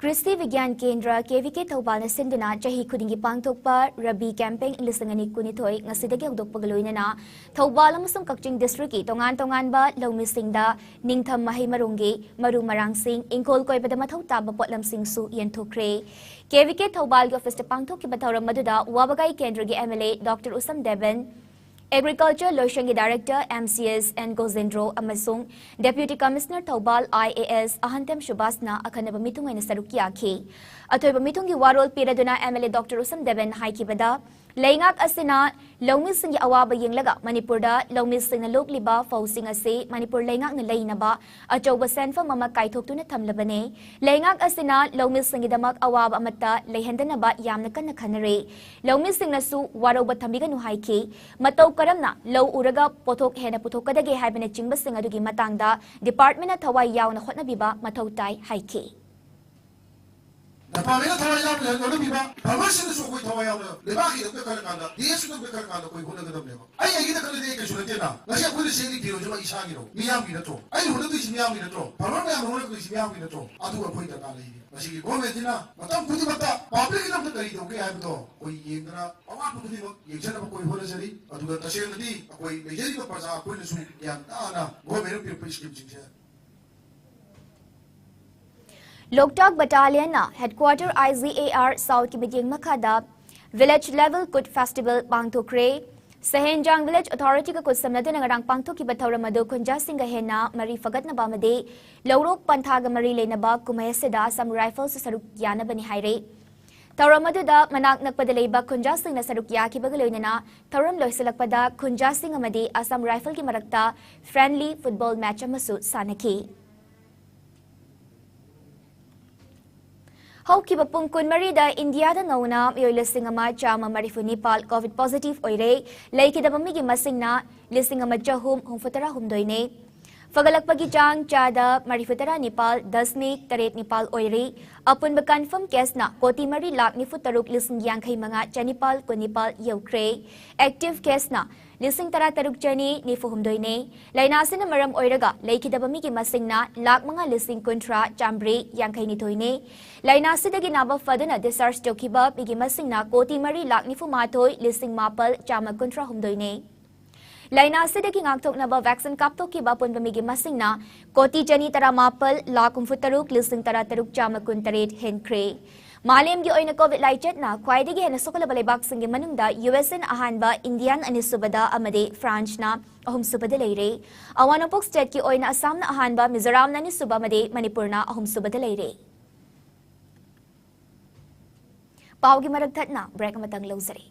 ꯀ꯭ꯔꯤꯁꯇꯤ ꯕꯤꯒ꯭ꯌꯥꯟ ꯀꯦꯟꯗ꯭ꯔ, ꯀꯦ ꯚꯤ ꯀꯦ ꯊꯧꯕꯥꯜꯅ ꯁꯤꯟꯗꯨꯅ ꯆꯍꯤ ꯈꯨꯗꯤꯡꯒꯤ ꯄꯥꯡꯊꯣꯛꯄ ꯔꯕꯤ ꯀꯦꯝꯄꯦꯟ ꯂꯤꯁꯤꯡ ꯑꯅꯤ ꯀꯨꯟꯅꯤꯊꯣꯏ ꯉꯁꯤꯗꯒꯤ ꯍꯧꯗꯣꯛꯄꯒ ꯂꯣꯏꯅꯅ ꯊꯧꯕꯥꯜ ꯑꯃꯁꯨꯡ ꯀꯛꯆꯤꯡ ꯗꯤꯁꯇ꯭ꯔꯤꯛꯀꯤ ꯇꯣꯉꯥꯟ ꯇꯣꯉꯥꯟꯕ ꯂꯧꯃꯤꯁꯤꯡꯗ ꯅꯤꯡꯊꯝ ꯃꯍꯩ ꯃꯔꯣꯡꯒꯤ ꯃꯔꯨ ꯃꯔꯥꯡꯁꯤꯡ, ꯏꯪꯈꯣꯜ ꯀꯣꯏꯕꯗ ꯃꯊꯧ ꯇꯥꯕ ꯄꯣꯠꯂꯝꯁꯤꯡꯁꯨ ꯌꯦꯟꯊꯣꯛꯈ꯭ꯔꯦ꯫ ꯀꯦ ꯚꯤ ꯀꯦ ꯊꯧꯕꯥꯜꯒꯤ ꯑꯣꯐꯤꯁꯇ ꯄꯥꯡꯊꯣꯛꯈꯤꯕ ꯊꯧꯔꯝ ꯑꯗꯨꯗ ꯋꯥꯕꯒꯥꯏ ꯀꯦꯟꯗ꯭ꯔꯒꯤ M L A doctor Usham Deben, agriculture ꯂꯣꯏꯁꯪꯒꯤ director M C S and ꯒꯣꯖꯦꯟꯗ꯭ꯔꯣ ꯑꯃꯁꯨꯡ ꯗꯦꯄ꯭ꯌꯨꯇꯤ commissioner Thoubal I A S ꯑꯍꯟꯇꯦꯝ ꯁꯨꯕꯥꯁꯅ ꯑꯈꯟꯅꯕ ꯃꯤꯊꯨꯡ ꯑꯣꯏꯅ ꯁꯔꯨꯛ ꯌꯥꯈꯤ꯫ ꯑꯊꯣꯏꯕ ꯃꯤꯊꯨꯡꯒꯤ ꯋꯥꯔꯣꯜ ꯄꯤꯔꯗꯨꯅ M L A doctor Usham ꯗꯦꯕꯟ ꯍꯥꯏꯈꯤꯕꯗ, ꯂꯩꯉꯥꯛ ꯑꯁꯤꯅ ꯂꯧꯃꯤꯁꯤꯡꯒꯤ ꯑꯋꯥꯕ ꯌꯦꯡꯂꯒ ꯃꯅꯤꯄꯨꯔꯗ ꯂꯧꯃꯤꯁꯤꯡꯅ ꯂꯣꯛꯂꯤꯕ ꯐꯧꯁꯤꯡ ꯑꯁꯤ ꯃꯅꯤꯄꯨꯔ ꯂꯩꯉꯥꯛꯅ ꯂꯩꯅꯕ ꯑꯆꯧꯕ ꯁꯦꯟꯐꯝ ꯑꯃ ꯀꯥꯏꯊꯣꯛꯇꯨꯅ ꯊꯝꯂꯕꯅꯤ꯫ ꯂꯩꯉꯥꯛ ꯑꯁꯤꯅ ꯂꯧꯃꯤꯁꯤꯡꯒꯤꯗꯃꯛ ꯑꯋꯥꯕ ꯑꯃꯠꯇ ꯂꯩꯍꯟꯗꯅꯕ ꯌꯥꯝꯅ ꯀꯟꯅ ꯈꯟꯅꯔꯤ꯫ ꯂꯧꯃꯤꯁꯤꯡꯅꯁꯨ ꯋꯥꯔꯧꯕ ꯊꯝꯕꯤꯒꯅꯨ ꯍꯥꯏꯈꯤ꯫ ꯃꯇꯧ ꯀꯔꯝꯅ ꯂꯧ ꯎꯔꯒ ꯄꯣꯠꯊꯣꯛ ꯍꯦꯟꯅ ꯄꯨꯊꯣꯛꯀꯗꯒꯦ ꯍꯥꯏꯕꯅꯆꯤꯡꯕꯁꯤꯡ ꯑꯗꯨꯒꯤ ꯃꯇꯥꯡꯗ ꯗꯤꯄꯥꯔꯠꯃꯦꯟꯅ ꯊꯋꯥꯏ ꯌꯥꯎꯅ ꯍꯣꯠꯅꯕꯤꯕ ꯃꯊꯧ ꯇꯥꯏ ꯍꯥꯏꯈꯤ꯫ ꯗꯤꯄꯥꯔꯠꯃꯦꯟꯅ ꯊꯋꯥꯏ ꯌꯥꯎꯅ ꯍꯣꯠꯅꯕꯤꯕ, ꯐꯥꯔꯃꯔꯁꯤꯡꯅꯁꯨ ꯑꯩꯈꯣꯏ ꯊꯋꯥꯏ ꯌꯥꯎꯅ ꯂꯩꯕꯥꯛꯀꯤꯗꯃꯛꯇ ꯈꯜꯂꯀꯥꯟꯗ, ꯗꯦꯁꯀꯤꯗꯃꯛꯇ ꯈꯜꯂꯀꯥꯟꯗ ꯑꯩꯈꯣꯏ ꯍꯣꯠꯅꯒꯗꯕꯅꯦꯕ꯫ ꯑꯩ ꯑꯩꯒꯤꯗ ꯈꯜꯂꯗꯤ ꯑꯩ ꯀꯩꯁꯨ ꯅꯠꯇꯦꯅ꯫ ꯉꯁꯤ ꯑꯩꯈꯣꯏꯅ ꯁꯦꯠꯂꯤ ꯐꯤꯔꯣꯜꯁꯤꯃꯛ ꯏꯁꯥꯒꯤꯔꯣ? ꯃꯤꯌꯥꯝꯒꯤ ꯅꯠꯇ꯭ꯔꯣ? ꯑꯩꯅ ꯍꯣꯠꯅꯗꯣꯏꯁꯤ ꯃꯤꯌꯥꯝꯒꯤ ꯅꯠꯇ꯭ꯔꯣ? ꯐꯥꯔꯃꯔ ꯃꯌꯥꯝꯅ ꯍꯣꯠꯅꯗꯣꯏꯁꯤ ꯃꯤꯌꯥꯝꯒꯤ ꯅꯠꯇ꯭ꯔꯣ? ꯑꯗꯨ ꯑꯩꯈꯣꯏ ꯗꯔꯀꯥꯔ ꯂꯩꯔꯤ꯫ ꯃꯁꯤꯒꯤ ꯒꯣꯔꯃꯦꯟꯁꯤꯅ ꯃꯇꯝ ꯈꯨꯗꯤꯡꯃꯛꯇ ꯄꯕ꯭ꯂꯤꯛꯀꯤꯗꯃꯛꯇ ꯀꯔꯤ ꯇꯧꯒꯦ ꯍꯥꯏꯕꯗꯣ ꯑꯩꯈꯣꯏ ꯌꯦꯡꯗꯅ, ꯑꯋꯥꯠꯄ ꯈꯨꯗꯤꯡꯃꯛ ꯌꯦꯡꯁꯤꯟꯅꯕ ꯑꯩꯈꯣꯏ ꯍꯣꯠꯅꯖꯔꯤ꯫ ꯑꯗꯨꯒ ꯇꯁꯦꯡꯅꯗꯤ ꯑꯩꯈꯣꯏ ꯂꯩꯖꯔꯤꯕ ꯄ꯭ꯔꯖꯥ ꯑꯩꯈꯣꯏꯅꯁꯨ ꯒ꯭ꯌꯥꯟ ꯇꯥꯅ ꯒꯣꯔꯃꯦꯟꯅ ꯄꯤꯔꯛꯄ ꯁ꯭ꯀꯤꯝꯁꯤꯡꯁꯦ ꯂꯣꯛꯇꯥꯛ ꯕꯠꯇꯥꯂꯤꯌꯟꯅ headquarter I G A R ꯁꯥꯎꯠꯀꯤ ꯃꯤꯠꯌꯦꯡ ꯃꯈꯥꯗ ꯚꯤꯂꯦꯖ ꯂꯦꯚꯦꯜ ꯀꯨꯠ ꯐꯦꯁꯇꯤꯚꯦꯜ ꯄꯥꯡꯊꯣꯛꯈ꯭ꯔꯦ꯫ ꯁꯍꯦꯟꯖꯥꯡ ꯚꯤꯂꯦꯖ ꯑꯣꯊꯣꯔꯤꯇꯤꯒ ꯈꯨꯠꯁꯝꯅꯗꯨꯅ ꯉꯔꯥꯡ ꯄꯥꯡꯊꯣꯛꯈꯤꯕ ꯊꯧꯔꯝ ꯑꯗꯨ ꯈꯨꯟꯖꯥꯁꯤꯡꯒ ꯍꯦꯟꯅ ꯃꯔꯤ ꯐꯒꯠꯅꯕ ꯑꯃꯗꯤ ꯂꯧꯔꯣꯛ ꯄꯟꯊꯥꯒ ꯃꯔꯤ ꯂꯩꯅꯕ ꯀꯨꯝꯍꯩ ꯑꯁꯤꯗ ꯑꯁꯥꯝ ꯔꯥꯏꯐꯜꯁ ꯁꯔꯨꯛ ꯌꯥꯅꯕꯅꯤ ꯍꯥꯏꯔꯦ꯫ ꯊꯧꯔꯝ ꯑꯗꯨꯗ ꯃꯅꯥꯛ ꯅꯛꯄꯗ ꯂꯩꯕ ꯈꯨꯟꯖꯥꯁꯤꯡꯅ ꯁꯔꯨꯛ ꯌꯥꯈꯤꯕꯒ ꯂꯣꯏꯅꯅ ꯊꯧꯔꯝ ꯂꯣꯏꯁꯤꯜꯂꯛꯄꯗ ꯈꯨꯟꯖꯥꯁꯤꯡ ꯑꯃꯗꯤ ꯑꯁꯥꯝ ꯔꯥꯏꯐꯜꯒꯤ ꯃꯔꯛꯇ ꯐ꯭ꯔꯦꯟꯂꯤ ꯐꯨꯠꯕꯣꯜ ꯃꯦꯆ ꯑꯃꯁꯨ ꯁꯥꯟꯅꯈꯤ꯫ ꯍꯧꯈꯤꯕ ꯄꯨꯡ ꯀꯨꯟꯃꯔꯤꯗ ꯏꯟꯗꯤꯌꯥꯗ ꯅꯧꯅ ꯃꯤꯑꯣꯏ ꯂꯤꯁꯤꯡ ꯑꯃ ꯆꯥꯝꯃ ꯃꯔꯤꯐꯨ ꯅꯤꯄꯥꯜ ꯀꯣꯚꯤꯗ ꯄꯣꯖꯤꯇꯤꯚ ꯑꯣꯏꯔꯦ꯫ ꯂꯩꯈꯤꯗꯕ ꯃꯤꯒꯤ ꯃꯁꯤꯡꯅ ꯂꯤꯁꯤꯡ ꯑꯃ ꯆꯍꯨꯝ ꯍꯨꯝꯐꯨꯇꯔꯥ ꯍꯨꯝꯗꯣꯏꯅꯦ꯫ ꯐꯒꯠꯂꯛꯄꯒꯤ ꯆꯥꯡ ꯆꯥꯗ ꯃꯔꯤꯐꯨ ꯇꯔꯥ ꯅꯤꯄꯥꯜ ꯗꯁꯃꯤꯛ ꯇꯔꯦꯠ ꯅꯤꯄꯥꯜ ꯑꯣꯏꯔꯤ꯫ ꯑꯄꯨꯟꯕ ꯀꯟꯐꯥꯔꯝ ꯀꯦꯁꯅ ꯀꯣꯇꯤ ꯃꯔꯤ ꯂꯥꯈ ꯅꯤꯐꯨ ꯇꯔꯨꯛ ꯂꯤꯁꯤꯡ ꯌꯥꯡꯈꯩ ꯃꯉꯥ ꯆꯅꯤꯄꯥꯜ ꯀꯨꯟꯅꯤꯄꯥꯜ ꯌꯧꯈ꯭ꯔꯦ꯫ ꯑꯦꯛꯇꯤꯚ ꯀꯦꯁꯅ ꯂꯤꯁꯤꯡ ꯇꯔꯥ ꯇꯔꯨꯛ ꯆꯅꯤ ꯅꯤꯐꯨ ꯍꯨꯝꯗꯣꯏꯅꯦ꯫ ꯂꯥꯏꯅꯥ ꯑꯁꯤꯅ ꯃꯔꯝ ꯑꯣꯏꯔꯒ ꯂꯩꯈꯤꯗꯕ ꯃꯤꯒꯤ ꯃꯁꯤꯡꯅ ꯂꯥꯈ ꯃꯉꯥ ꯂꯤꯁꯤꯡ ꯀꯨꯟꯊ꯭ꯔꯥ ꯆꯥꯝꯃꯔꯤ ꯌꯥꯡꯈꯩ ꯅꯤꯊꯣꯏꯅꯦ꯫ ꯂꯥꯏꯅꯥ ꯑꯁꯤꯗꯒꯤ ꯅꯥꯕ ꯐꯗꯨꯅ ꯗꯤꯁꯆꯥꯔꯖ ꯇꯧꯈꯤꯕ ꯃꯤꯒꯤ ꯃꯁꯤꯡꯅ ꯀꯣꯇꯤ ꯃꯔꯤ ꯂꯥꯈ ꯅꯤꯐꯨ ꯃꯥꯊꯣꯏ ꯂꯤꯁꯤꯡ ꯃꯥꯄꯜ ꯆꯥꯝꯃ ꯀꯨꯟꯊ꯭ꯔꯥ ꯍꯨꯝꯗꯣꯏꯅꯦ꯫ ꯂꯥꯏꯅꯥ ꯑꯁꯤꯗꯒꯤ ꯉꯥꯛꯊꯣꯛꯅꯕ ꯚꯦꯛꯁꯤꯟ ꯀꯥꯞꯊꯣꯛꯈꯤꯕ ꯑꯄꯨꯟꯕ ꯃꯤꯒꯤ ꯃꯁꯤꯡꯅ ꯀꯣꯇꯤ ꯆꯅꯤ ꯇꯔꯥ ꯃꯥꯄꯜ ꯂꯥꯈ ꯍꯨꯝꯐꯨ ꯇꯔꯨꯛ ꯂꯤꯁꯤꯡ ꯇꯔꯥ ꯇꯔꯨꯛ ꯆꯥꯝꯃ ꯀꯨꯟ ꯇꯔꯦꯠ ꯍꯦꯟꯈ꯭ꯔꯦ꯫ ꯃꯥꯂꯦꯝꯒꯤ ꯑꯣꯏꯅ ꯀꯣꯚꯤꯗ ꯂꯥꯏꯆꯠꯅ ꯈ꯭ꯋꯥꯏꯗꯒꯤ ꯍꯦꯟꯅ ꯁꯣꯛꯍꯜꯂꯕ ꯂꯩꯕꯥꯛꯁꯤꯡꯒꯤ ꯃꯅꯨꯡꯗ ꯌꯨ ꯑꯦꯁ ꯑꯦꯅ ꯑꯍꯥꯟꯕ, ꯏꯟꯗꯤꯌꯥꯅ ꯑꯅꯤꯁꯨꯕꯗ ꯑꯃꯗꯤ ꯐ꯭ꯔꯥꯟꯁꯅ ꯑꯍꯨꯝꯁꯨꯕꯗ ꯂꯩꯔꯦ꯫ ꯑꯋꯥꯡ ꯅꯣꯡꯄꯣꯛ ꯁ꯭ꯇꯦꯠꯀꯤ ꯑꯣꯏꯅ ꯑꯁꯥꯝꯅ ꯑꯍꯥꯟꯕ, ꯃꯤꯖꯣꯔꯥꯝꯅ ꯑꯅꯤꯁꯨꯕ ꯑꯃꯗꯤ ꯃꯅꯤꯄꯨꯔꯅ ꯑꯍꯨꯝꯁꯨꯕꯗ ꯂꯩꯔꯦ꯫ ꯄꯥꯎꯒꯤ ꯃꯔꯛ ꯊꯠꯅ ꯕ꯭ꯔꯦꯛ ꯑꯃꯇꯪ ꯂꯧꯖꯔꯤ꯫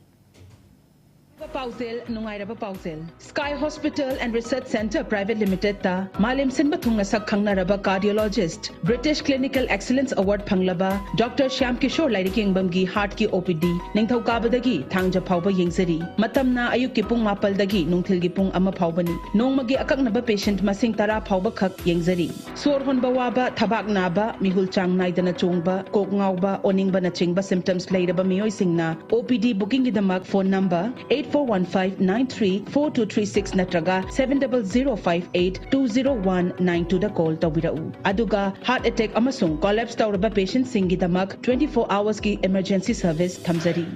ꯄꯥꯎꯖꯦꯜ, ꯅꯨꯡꯉꯥꯏꯔꯕ ꯄꯥꯎꯖꯦꯜ꯫ Sky Hospital and Research Center Private Limited ꯇ ꯃꯥꯂꯦꯝ ꯁꯤꯟꯕ ꯊꯨꯡꯅ ꯁꯛ ꯈꯪꯅꯔꯕ cardiologist, British Clinical Excellence Award ꯐꯪꯂꯕ ꯗꯣꯛꯇꯔ ꯁ꯭ꯌꯥꯝ ꯀꯤꯁꯣꯔ ꯂꯥꯏꯔꯤꯛ ꯌꯦꯡꯕꯝꯒꯤ heart ꯀꯤ O P D ꯅꯤꯡꯊꯧꯀꯥꯕꯗꯒꯤ ꯊꯥꯡꯖ ꯐꯥꯎꯕ ꯌꯦꯡꯖꯔꯤ꯫ ꯃꯇꯝꯅ ꯑꯌꯨꯛꯀꯤ ꯄꯨꯡ ꯃꯥꯄꯜꯗꯒꯤ ꯅꯨꯡꯊꯤꯜꯒꯤ ꯄꯨꯡ ꯑꯃ ꯐꯥꯎꯕꯅꯤ꯫ ꯅꯣꯡꯃꯒꯤ ꯑꯀꯛꯅꯕ patient ꯃꯁꯤꯡ ꯇꯔꯥ ꯐꯥꯎꯕ ꯈꯛ ꯌꯦꯡꯖꯔꯤ꯫ ꯁꯣꯔ ꯍꯣꯟꯕ ꯋꯥꯕ, ꯊꯕꯥꯛ ꯅꯥꯕ, ꯃꯤꯍꯨꯜ ꯆꯥꯡ ꯅꯥꯏꯗꯅ ꯆꯣꯡꯕ, ꯀꯣꯛ ꯉꯥꯎꯕ, ꯑꯣꯅꯤꯡꯕꯅꯆꯤꯡꯕ symptoms ꯂꯩꯔꯕ ꯃꯤꯑꯣꯏꯁꯤꯡꯅ O P D bookingꯒꯤꯗꯃꯛ phone number eight four one five nine three four two three six ꯅꯠꯇ꯭ꯔꯒ seven double zero five eight two zero one nine twoꯗ call ꯇꯧꯕꯤꯔꯛꯎ꯫ ꯑꯗꯨꯒ heart attack ꯑꯃꯁꯨꯡ collapse ꯇꯧꯔꯕ patientꯁꯤꯡꯒꯤꯗꯃꯛ twenty four hoursꯀꯤ emergency service ꯊꯝꯖꯔꯤ꯫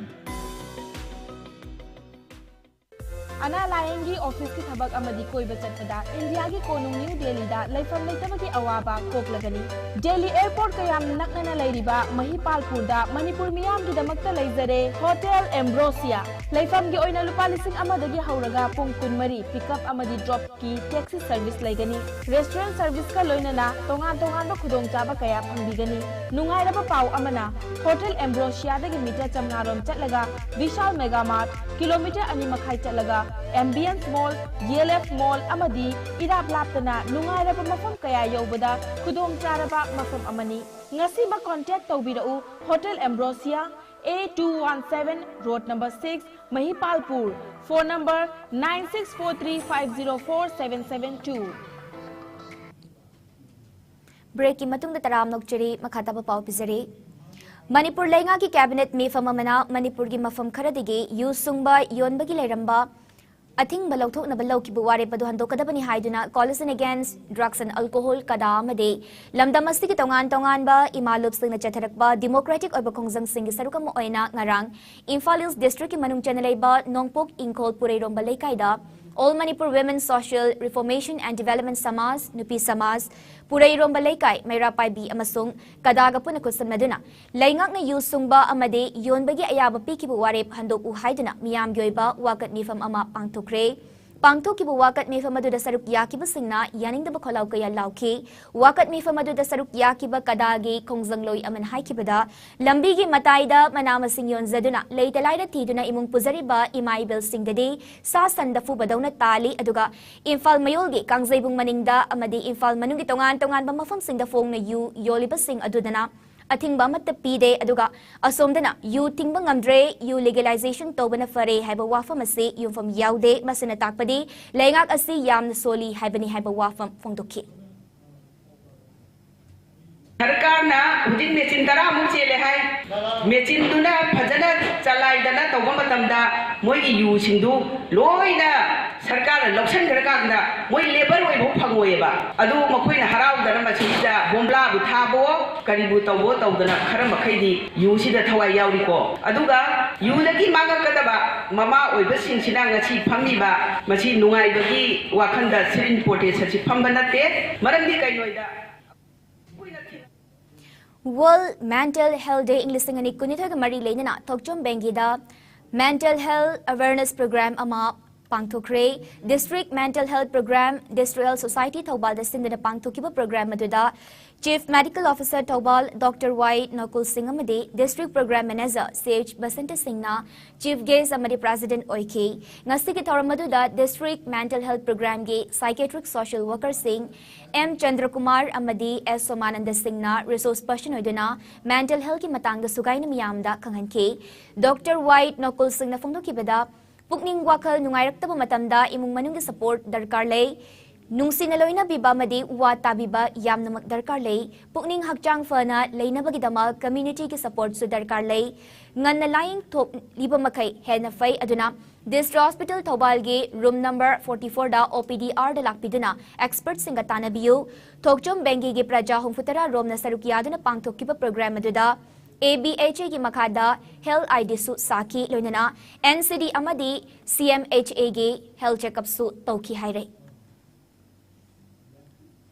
ꯑꯅꯥ ꯂꯥꯌꯦꯡꯒꯤ ꯑꯣꯐꯤꯁꯀꯤ ꯊꯕꯛ ꯑꯃꯗꯤ ꯀꯣꯏꯕ ꯆꯠꯄꯗ ꯏꯟꯗꯤꯌꯥꯒꯤ ꯀꯣꯅꯨꯡ ꯅ꯭ꯌꯨ ꯗꯦꯜꯂꯤꯗ ꯂꯩꯐꯝ ꯂꯩꯇꯕꯒꯤ ꯑꯋꯥꯕ ꯀꯣꯛꯂꯒꯅꯤ꯫ ꯗꯦꯜꯂꯤ ꯑꯦꯌꯔꯄꯣꯔꯠꯀ ꯌꯥꯝ ꯅꯛꯅꯅ ꯂꯩꯔꯤꯕ ꯃꯍꯤꯄꯥꯜꯄꯨꯔꯗ ꯃꯅꯤꯄꯨꯔ ꯃꯤꯌꯥꯝꯒꯤꯗꯃꯛꯇ ꯂꯩꯖꯔꯦ ꯍꯣꯇꯦꯜ ꯑꯦꯝꯕ꯭ꯔꯣꯁꯤꯌꯥ꯫ ꯂꯩꯐꯝꯒꯤ ꯑꯣꯏꯅ ꯂꯨꯄꯥ ꯂꯤꯁꯤꯡ ꯑꯃꯗꯒꯤ ꯍꯧꯔꯒ ꯄꯨꯡ ꯀꯨꯟꯃꯔꯤ ꯄꯤꯛꯑꯞ ꯑꯃꯗꯤ ꯗ꯭ꯔꯣꯞꯀꯤ ꯇꯦꯛꯁꯤ ꯁꯔꯚꯤꯁ ꯂꯩꯒꯅꯤ꯫ ꯔꯦꯁꯇꯨꯔꯦꯟ ꯁꯔꯚꯤꯁꯀ ꯂꯣꯏꯅꯅ ꯇꯣꯉꯥꯟ ꯇꯣꯉꯥꯟꯕ ꯈꯨꯗꯣꯡꯆꯥꯕ ꯀꯌꯥ ꯐꯪꯕꯤꯒꯅꯤ꯫ ꯅꯨꯡꯉꯥꯏꯔꯕ ꯄꯥꯎ ꯑꯃꯅ, ꯍꯣꯇꯦꯜ ꯑꯦꯝꯕ꯭ꯔꯣꯁꯤꯌꯥꯗꯒꯤ ꯃꯤꯇꯔ ꯆꯥꯝꯃꯉꯥ ꯔꯣꯝ ꯆꯠꯂꯒ ꯕꯤꯁꯥꯜ ꯃꯦꯒꯥ ꯃꯥꯔꯠ, ꯀꯤꯂꯣꯃꯤꯇꯔ ꯑꯅꯤ ꯃꯈꯥꯏ ꯆꯠꯂꯒ ꯑꯦꯝꯕꯤꯌꯟꯁ ꯃꯣꯜ, ꯖꯤ ꯑꯦꯜ ꯑꯦꯐ ꯃꯣꯜ ꯑꯃꯗꯤ ꯏꯔꯥꯞ ꯂꯥꯞꯇꯅ ꯅꯨꯡꯉꯥꯏꯔꯕ ꯃꯐꯝ ꯀꯌꯥ ꯌꯧꯕꯗ ꯈꯨꯗꯣꯡꯆꯥꯔꯕ ꯃꯐꯝ ꯑꯃꯅꯤ꯫ ꯉꯁꯤꯃꯛ contact ꯇꯧꯕꯤꯔꯛꯎ, hotel Ambrosia, A two one seven, road number six, Mahipalpur, phone number nine six four three five zero four seven seven two꯫ Break ꯀꯤ ꯃꯇꯨꯡꯗ ꯇꯔꯥꯝꯅ ꯑꯣꯛꯆꯔꯤ꯫ ꯃꯈꯥ ꯇꯥꯕ ꯄꯥꯎ ꯄꯤꯖꯔꯤ꯫ ꯃꯅꯤꯄꯨꯔ ꯂꯩꯉꯥꯛꯀꯤ cabinet ꯃꯤꯐꯝ ꯑꯃꯅ ꯃꯅꯤꯄꯨꯔꯒꯤ ꯃꯐꯝ ꯈꯔꯗꯒꯤ ꯌꯨ ꯁꯨꯡꯕ ꯌꯣꯟꯕꯒꯤ ꯂꯩꯔꯝꯕ ꯑꯊꯤꯡꯕ ꯂꯧꯊꯣꯛꯅꯕ ꯂꯧꯈꯤꯕ ꯋꯥꯔꯦꯞ ꯑꯗꯨ ꯍꯟꯗꯣꯛꯀꯗꯕꯅꯤ ꯍꯥꯏꯗꯨꯅ Coalition Against Drugs and Alcohol, ꯀꯗꯥ, ꯑꯃꯗꯤ ꯂꯝꯗꯝ ꯑꯁꯤꯒꯤ ꯇꯣꯉꯥꯟ ꯇꯣꯉꯥꯟꯕ ꯏꯃꯥ ꯂꯨꯞꯁꯤꯡꯅ ꯆꯠꯊꯔꯛꯄ democratic ꯑꯣꯏꯕ ꯈꯣꯡꯖꯪꯁꯤꯡꯒꯤ ꯁꯔꯨꯛ ꯑꯃ ꯑꯣꯏꯅ ꯉꯔꯥꯡ ꯏꯝꯐꯥꯜ East district ꯀꯤ ꯃꯅꯨꯡ ꯆꯟꯅ ꯂꯩꯕ ꯅꯣꯡꯄꯣꯛ ꯏꯪꯈꯣꯜ ꯄꯨꯔꯩꯔꯣꯝꯕ ꯂꯩꯀꯥꯏꯗ All Manipur Women Social Reformation and Development ꯁꯃꯥꯖ, ꯅꯨꯄꯤ ꯁꯃꯥꯖ, ꯄꯨꯔꯩꯔꯣꯝꯕ ꯂꯩꯀꯥꯏ, ꯃꯩꯔꯥ ꯄꯥꯏꯕꯤ ꯑꯃꯁꯨꯡ ꯀꯗꯥꯒ ꯄꯨꯟꯅ ꯈꯨꯠꯁꯝꯅꯗꯨꯅ ꯂꯩꯉꯥꯛꯅ ꯌꯨ ꯁꯨꯡꯕ ꯑꯃꯗꯤ ꯌꯣꯟꯕꯒꯤ ꯑꯌꯥꯕ ꯄꯤꯈꯤꯕ ꯋꯥꯔꯦꯞ ꯍꯟꯗꯣꯛꯎ ꯍꯥꯏꯗꯨꯅ ꯃꯤꯌꯥꯝꯒꯤ ꯑꯣꯏꯕ ꯋꯥꯀꯠ ꯃꯤꯐꯝ ꯑꯃ ꯄꯥꯡꯊꯣꯛꯈ꯭ꯔꯦ꯫ ꯄꯥꯡꯊꯣꯛꯈꯤꯕ ꯋꯥꯀꯠ ꯃꯤꯐꯝ ꯑꯗꯨꯗ ꯁꯔꯨꯛ ꯌꯥꯈꯤꯕꯁꯤꯡꯅ ꯌꯥꯅꯤꯡꯗꯕ ꯈꯣꯜꯂꯥꯎ ꯀꯌꯥ ꯂꯥꯎꯈꯤ꯫ ꯋꯥꯀꯠ ꯃꯤꯐꯝ ꯑꯗꯨꯗ ꯁꯔꯨꯛ ꯌꯥꯈꯤꯕ ꯀꯗꯥꯒꯤ ꯈꯣꯡꯖꯪꯂꯣꯏ ꯑꯃꯅ ꯍꯥꯏꯈꯤꯕꯗ, ꯂꯝꯕꯤꯒꯤ ꯃꯇꯥꯏꯗ ꯃꯅꯥ ꯃꯁꯤꯡ ꯌꯣꯟꯖꯗꯨꯅ ꯂꯩꯇ ꯂꯥꯏꯔ ꯊꯤꯗꯨꯅ ꯏꯃꯨꯡ ꯄꯨꯖꯔꯤꯕ ꯏꯃꯥ ꯏꯕꯦꯜꯁꯤꯡꯗꯗꯤ ꯁꯥ ꯁꯟꯗ ꯐꯨꯕꯗꯧꯅ ꯇꯥꯜꯂꯤ, ꯑꯗꯨꯒ ꯏꯝꯐꯥꯜ ꯃꯌꯣꯜꯒꯤ ꯀꯥꯡꯖꯩꯕꯨꯡ ꯃꯅꯤꯡꯗ ꯑꯃꯗꯤ ꯏꯝꯐꯥꯜ ꯃꯅꯨꯡꯒꯤ ꯇꯣꯉꯥꯟ ꯇꯣꯉꯥꯟꯕ ꯃꯐꯝꯁꯤꯡꯗ ꯐꯣꯡꯅ ꯌꯨ ꯌꯣꯜꯂꯤꯕꯁꯤꯡ ꯑꯗꯨꯗꯅ ꯑꯊꯤꯡꯕ ꯑꯃꯠꯇ ꯄꯤꯗꯦ, ꯑꯗꯨꯒ ꯑꯁꯣꯝꯗꯅ ꯌꯨ ꯊꯤꯡꯕ ꯉꯝꯗ꯭ꯔꯦ, ꯌꯨ legalization ꯇꯧꯕꯅ ꯐꯔꯦ ꯍꯥꯏꯕ ꯋꯥꯐꯝ ꯑꯁꯤ ꯌꯨꯝꯐꯝ ꯌꯥꯎꯗꯦ꯫ ꯃꯁꯤꯅ ꯇꯥꯛꯄꯗꯤ ꯂꯩꯉꯥꯛ ꯑꯁꯤ ꯌꯥꯝꯅ ꯁꯣꯜꯂꯤ ꯍꯥꯏꯕꯅꯤ ꯍꯥꯏꯕ ꯋꯥꯐꯝ ꯐꯣꯡꯗꯣꯛꯈꯤ꯫ ꯁꯔꯀꯥꯔꯅ ꯍꯧꯖꯤꯛ ꯃꯦꯆꯤꯟ ꯇꯔꯥꯃꯨꯛ ꯆꯦꯜꯂꯦ ꯍꯥꯏ꯫ ꯃꯦꯆꯤꯟꯗꯨꯅ ꯐꯖꯅ ꯆꯂꯥꯏꯗꯅ ꯇꯧꯕ ꯃꯇꯝꯗ ꯃꯣꯏꯒꯤ ꯌꯨꯁꯤꯡꯗꯨ ꯂꯣꯏꯅ ꯁꯔꯀꯥꯔꯅ ꯂꯧꯁꯤꯟꯈ꯭ꯔꯀꯥꯟꯗ ꯃꯣꯏ labour ꯑꯣꯏꯐꯥꯎ ꯐꯪꯉꯣꯏꯑꯕ꯫ ꯑꯗꯨ ꯃꯈꯣꯏꯅ ꯍꯔꯥꯎꯗꯅ ꯃꯁꯤꯗ ꯕꯣꯝꯕ꯭ꯂꯥꯕꯨ ꯊꯥꯕꯑꯣ ꯀꯔꯤꯕꯨ ꯇꯧꯕꯑꯣ ꯇꯧꯗꯅ ꯈꯔ ꯃꯈꯩꯗꯤ ꯌꯨꯁꯤꯗ ꯊꯋꯥꯏ ꯌꯥꯎꯔꯤꯀꯣ꯫ ꯑꯗꯨꯒ ꯌꯨꯗꯒꯤ ꯃꯥꯡꯉꯛꯀꯗꯕ ꯃꯃꯥ ꯑꯣꯏꯕꯁꯤꯡꯁꯤꯅ ꯉꯁꯤ ꯐꯝꯃꯤꯕ ꯃꯁꯤ ꯅꯨꯡꯉꯥꯏꯕꯒꯤ ꯋꯥꯈꯜꯗ ꯁꯤꯔꯤꯟ ꯄꯣꯇꯦꯁ ꯑꯁꯤ ꯐꯝꯕ ꯅꯠꯇꯦ꯫ ꯃꯔꯝꯗꯤ ꯀꯩꯅꯣꯗ World Mental Health Day ꯏꯪ ꯂꯤꯁꯤꯡ ꯑꯅꯤ ꯀꯨꯟꯅꯤꯊꯣꯏꯒ ꯃꯔꯤ ꯂꯩꯅꯅ ꯊꯣꯛꯆꯣꯝ ꯕꯦꯡꯒꯤꯗ mental health awareness program ꯑꯃ ꯄꯥꯡꯊꯣꯛꯈ꯭ꯔꯦ꯫ District Mental Health Program, District Health Society ꯊꯧꯕꯥꯜꯗ ꯁꯤꯟꯗꯨꯅ ꯄꯥꯡꯊꯣꯛꯈꯤꯕ program ꯑꯗꯨꯗ Chief Medical Officer Thoubal Doctor Y ꯅꯣꯀꯨꯜ ꯁꯤꯡ ꯑꯃꯗꯤ District Program Manager C H Basanta ꯁꯤꯡꯅ chief guest ꯑꯃꯗꯤ president ꯑꯣꯏꯈꯤ꯫ ꯉꯁꯤꯒꯤ ꯊꯧꯔꯝ ꯑꯗꯨꯗ District Mental Health Programꯒꯤ psychiatric social workerꯁꯤꯡ M ꯆꯟꯗ꯭ꯔꯀꯨꯃꯥꯔ ꯑꯃꯗꯤ S ꯁꯣꯃꯥꯅꯟꯗ ꯁꯤꯡꯅ resource person ꯑꯣꯏꯗꯨꯅ mental healthꯀꯤ ꯃꯇꯥꯡꯗ ꯁꯨꯒꯥꯏꯅ ꯃꯤꯌꯥꯝꯗ ꯈꯪꯍꯟꯈꯤ꯫ Doctor Y ꯅꯣꯀꯨꯜ ꯁꯤꯡꯅ ꯐꯣꯡꯗꯣꯛꯈꯤꯕꯗ, ꯄꯨꯛꯅꯤꯡ ꯋꯥꯈꯜ ꯅꯨꯡꯉꯥꯏꯔꯛꯇꯕ ꯃꯇꯝꯗ ꯏꯃꯨꯡ ꯃꯅꯨꯡꯒꯤ support ꯗꯔꯀꯥꯔ ꯂꯩ꯫ ꯅꯨꯡꯁꯤꯅ ꯂꯣꯏꯅꯕꯤꯕ ꯑꯃꯗꯤ ꯋꯥ ꯇꯥꯕꯤꯕ ꯌꯥꯝꯅꯃꯛ ꯗꯔꯀꯥꯔ ꯂꯩ꯫ ꯄꯨꯛꯅꯤꯡ ꯍꯛꯆꯥꯡ ꯐꯅ ꯂꯩꯅꯕꯒꯤꯗꯃꯛ community ꯒꯤ support ꯁꯨ ꯗꯔꯀꯥꯔ ꯂꯩ꯫ ꯉꯟꯅ ꯂꯥꯌꯦꯡꯊꯣꯛꯂꯤꯕ ꯃꯈꯩ ꯍꯦꯟꯅ ꯐꯩ꯫ ꯑꯗꯨꯅ District Hospital ꯊꯧꯕꯥꯜꯒꯤ room number forty four ꯗ O P D hour ꯗ ꯂꯥꯛꯄꯤꯗꯨꯅ expert ꯁꯤꯡꯒ ꯇꯥꯟꯅꯕꯤꯌꯨ꯫ ꯊꯣꯛꯆꯣꯝ ꯕꯦꯡꯒꯤꯒꯤ ꯄ꯭ꯔꯖꯥ ꯍꯨꯝꯐꯨꯇꯔꯥ ꯔꯣꯝꯅ ꯁꯔꯨꯛ ꯌꯥꯗꯨꯅ ꯄꯥꯡꯊꯣꯛꯈꯤꯕ program ꯑꯗꯨꯗ A B H A ꯒꯤ ꯃꯈꯥꯗ health I D ꯁꯨ ꯁꯥꯈꯤ, ꯂꯣꯏꯅꯅ N C D ꯑꯃꯗꯤ C M H A ꯒꯤ health checkup ꯁꯨ ꯇꯧꯈꯤ ꯍꯥꯏꯔꯦ꯫